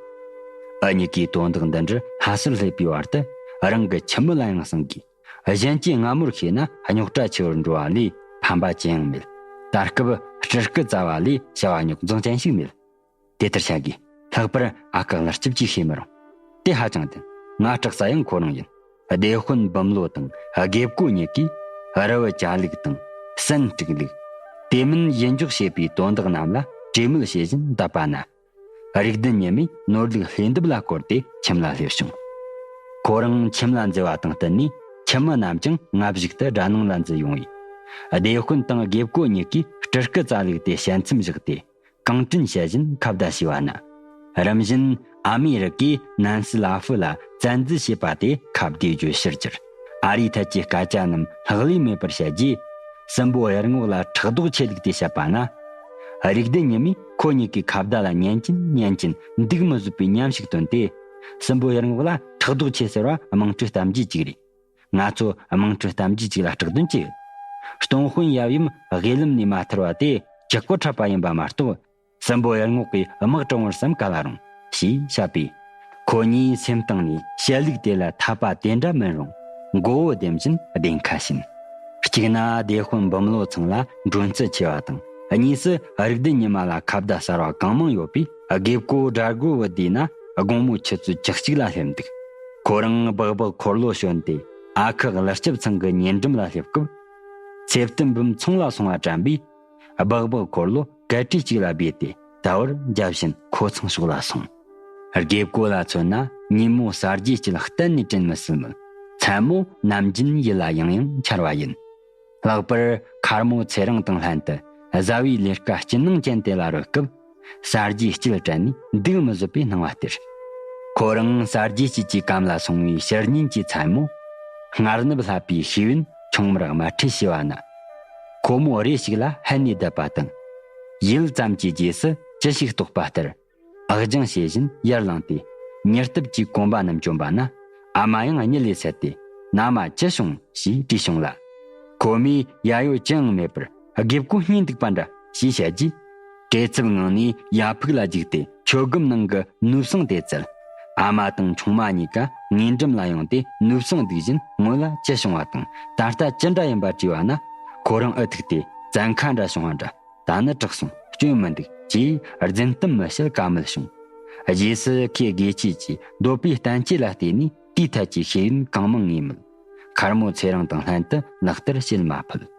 འུ་གཉིས་ཀས་དོན་དག་འདི་འདྲར་ལྷ་སར་སླེབས་པའི་བར་དུ་རང་གི་ཁྱིམ་མི་ལ་ཡང་གསང་དགོས། གཞན་གྱིས་སྔ་མོར་ཤེས་ན་རྙོག་དྲ་ཆེ་བར་འགྲོ་བ་ལས་ཕན་པ་ཅི་ཡང་མེད། ད་སྐབས་སྤྲུལ་སྐུ་བཙལ་བ་ལས་བྱ་བ་རྙོག་འཛིང་ཅན་ཞིག་མེད། དེ་ལྟར་བྱ་དགོས། ལྷག་པར་ཨ་ཁུ་ཀླུ་སྐྱབས་ཀྱིས་ཤེས་མི་རུང་། དེ་ཧ་ཅང་བདེན། ང་སྐྲག་ས་ཡང་ཁོ་རང་ཡིན། སྡེ་དཔོན་འབུམ་ལོ་དང་དགེ་བསྐོས་གཉིས་ཀས་རི་བོ་བཅའ་ལུགས་དང་གསོན་བསྒྲིགས་ལུགས། དེ་མིན་ཡིད་འཇོག་བྱེད་པའི་དོན་དག་རྣམས་ལ་གྲོས་མོལ་བྱེད་བཞིན་བསྡད་པ་ན། རིག་ལྡན་ཉི་མས་ནོར་ལུག་ལྷས་འདབས་ལ་བསྐོར་ཏེ་ཁྱིམ་ལ་སླེབས་བྱུང་། ཁོ་རང་ཁྱིམ་ལ་འཛུལ་བ་དང་བསྟུན་ནས་ཁྱིམ་མི་རྣམས་ཀྱང་ང་བཞུགས་ཏུ་དགྲ་ནང་ལ་འཛུལ་ཡོང་བས། སྡེ་དཔོན་དང་དགེ་བསྐོས་གཉིས་ཀས་སྤྲུལ་སྐུ་བཙལ་ལུགས་དེ་དཔྱད་མཚམས་བཞག་སྟེ། གང་དྲན་བྱ་བཞིན་ཁ་བརྡ་བྱས་པ་ན། རིམ་བཞིན་ཨ་མེ་རི་ཀས་ནན་སི་ལ་ཧྥུ་ལ་བཙན་འཛུལ་བྱས་པ་དེ་ཁ་བརྡའི་བརྗོད་གཞིར་གྱུར། ཨ་རིའི་ཐད་ཀྱི་སྐད་ཆ་རྣམས་ལྷག་ལུས་མེད་པར་བཤད་རྗེས། སྲིན་པོ་ཡར་ངོགས་ལ་ཕྲག་དོག་ཆེ་ལུགས་དེ་བཤད་པ་ན། རིག་ལྡན་ཉི་མས་ཁོ་གཉིས་ཀྱི་ཁ་བརྡ་ལ་ཉན་གྱིན་ཉན་གྱིན་འདུག་མི་བཟོད་པའི་ཉམས་ཤིག་བཏོན་ཏེ། སྲིན་པོ་ཡར་ངོགས་ལ་ཕྲག་དོག་ཆེ་ཟེར་བ་དམངས་ཁྲོད་གཏམ་རྒྱུད་ཅིག་རེད། ང་ཚོ་དམངས་ཁྲོད་གཏམ་རྒྱུད་ཅིག་ལ་སྐྲག་དོན་ཅི་ཡོད། སྟོང་དཔོན་ཡབ་ཡུམ་དབུས་ལམ་ནས་མ་ཐར་བ་དེ་ཇག་པོ་འཁྲབ་པ་ཡིན་པ་མ་གཏོགས། སྲིན་པོ་ཡར་ངོགས་ཀྱིས་དམག་དྲངས་པར་བསམ་ག་ལ་རུང་ཞེས་བཤད་པས། ཁོ་གཉིས་སེམས་གཏིང་ནས་བཤད་ལུགས་དེ་ལ་འཐད་པ་དེ་འདྲ་མིན་རུང་། མགོ་བོ་ལྡེམ་བཞིན་བདེན་ཁ་བྱིན། གཅིག་ན་སྡེ་དཔོན་འབུམ་ལོ་ཚང་ལ་འགྲོ་འཚུབ་ཆེ་བ་དང་། གཉིས་སུ་རིག་ལྡན་ཉི་མ་ལ་ཁ་བརྡ་གསར་བ་གང་མང་ཡོད་པས། དགེ་བསྐོས་དགྲ་རྒོལ་བུ་བསྡུས་ན་དགོང་མོ་ཆུ་ཚོད་བཅུ་གཅིག་ལ་སླེབས་འདུག། ཁོ་རང་སྦག་སྦག་འཁོར་ལོ་ཞོན་ཏེ་ཨ་ཁུ་ཀླུ་སྐྱབས་ཚང་གི་ཉེ་འགྲམ་ལ་སླེབས་སྐབས། ཚེ་བརྟན་འབུམ་ཚོང་ལ་སོང་བ་དྲན་པས། སྦག་སྦག་འཁོར་ལོ་གད་ཕྲིས་གཅིག་ལ་སྦས་ཏེ་ད་བར་འཇའ་བཞིན་ཁོ་ཚང་ཕྱོགས་ལ་སོང་། དགེ་བསྐོས་ལ་མཚོན་ན་ཉིན་མོ་གསར་བརྗེའི་དཀྱིལ་གཏན་ནས་དྲན་མི་སྲིད་མོད། མཚན་མོ་ནམ་རྒྱུན་ཡིད་ལ་ཡང་ཡང་འཆར་བ་ཡིན། ལྷག་པར་མཁར་མོ་ཚེ་རིང་དང་ལྷན་དུ་བཟའ་བའི་ལས་ཀ་སྐྱིད་སྣང་ཅན་དེ་ལ་རོལ་སྐབས། གསར་བརྗེའི་དཀྱིལ་དྲན་ནས་འདུག་མི་བཟོད་པའི་སྣང་བ་སྟེར། ཁོ་རང་གསར་བརྗེའི་དཀྱིལ་གྱི་གམ་ལ་སོང་བའི་ཕྱི་ཉིན་གྱི་མཚན་མོ། སྔར་ནུབ་ལྷག་པའི་ཤེས་ཡོན་ཆུང་མར་དམར་ཁྲིད་བྱས་པ་ན། ཁོ་མོ་རེ་ཞིག་ལ་ཧད་ནས་བསྡད་པ་དང་། ཡུད་ཙམ་གྱི་རྗེས་སུ་ཅི་ཞིག་རྟོགས་པ་ལྟར། ཨག་རྒྱང་བྱེད་བཞིན་ཡར་ལངས་ཏེ། མྱུར་སྟབས་ཀྱིས་གོམ་པ་རྣམས་བཅོམ་པ་ན། ཨ་མ་ཡང་གཉིད་ལས་སད་དེ། མནའ་མ་ཅི་བྱུང་ཞེས་དྲིས་བྱུང་ལ། ཁོ་མོས་ཡ་ཡོ་ཅི་ཡང་མེད་པར་རྒད་པོ་གཉིད་འདུག་པ་འདྲ་ཞེས་བཤད་རྗེས། བྲེལ་འཚུབ་ངང་ནས་ཡ་ཕུག་ལ་རྒྱུགས་ཏེ་མཆོད་སྒམ་ནང་གི་ནུབ་སྲང་དེ་བཙལ། ཨ་མ་དང་ཆུང་མ་གཉིས་ཀ་ངོས་འགྲམ་ལ་ཡོང་སྟེ་ནུབ་སྲང་འདུག་བཞིན་སྔོན་ལ་ཅི་བྱུང་བ་དང་ད་ལྟ་ཅི་འདྲ་ཡིན་པ་དྲིས་པ་ན། ཁོ་རང་ཨུ་ཐུག་སྟེ་བཙན་ཁ་འདྲ་བྱུང་བ་འདྲ། ད་ནི་དྲག་སོང་། སྐྱོན་མི་འདུག་ཅེས་རྫུན་གཏམ་མི་བཤད་ཀ་མེད་བྱུང་། རྗེས་སུ་ཁོས་དགེ་ཆོས་ཀྱི་འདོད་པའི་བསྟན་བཅོས་ལ་བལྟས་ནས་དེའི་ཐད་ཀྱི་ཤེས་ཡོན་གང་མང་ངེས་མོད། མཁར་མོ་ཚེ་རིང་དང་ལྷན་དུ་ལག་བསྟར་བྱེད་མ་ཕོད།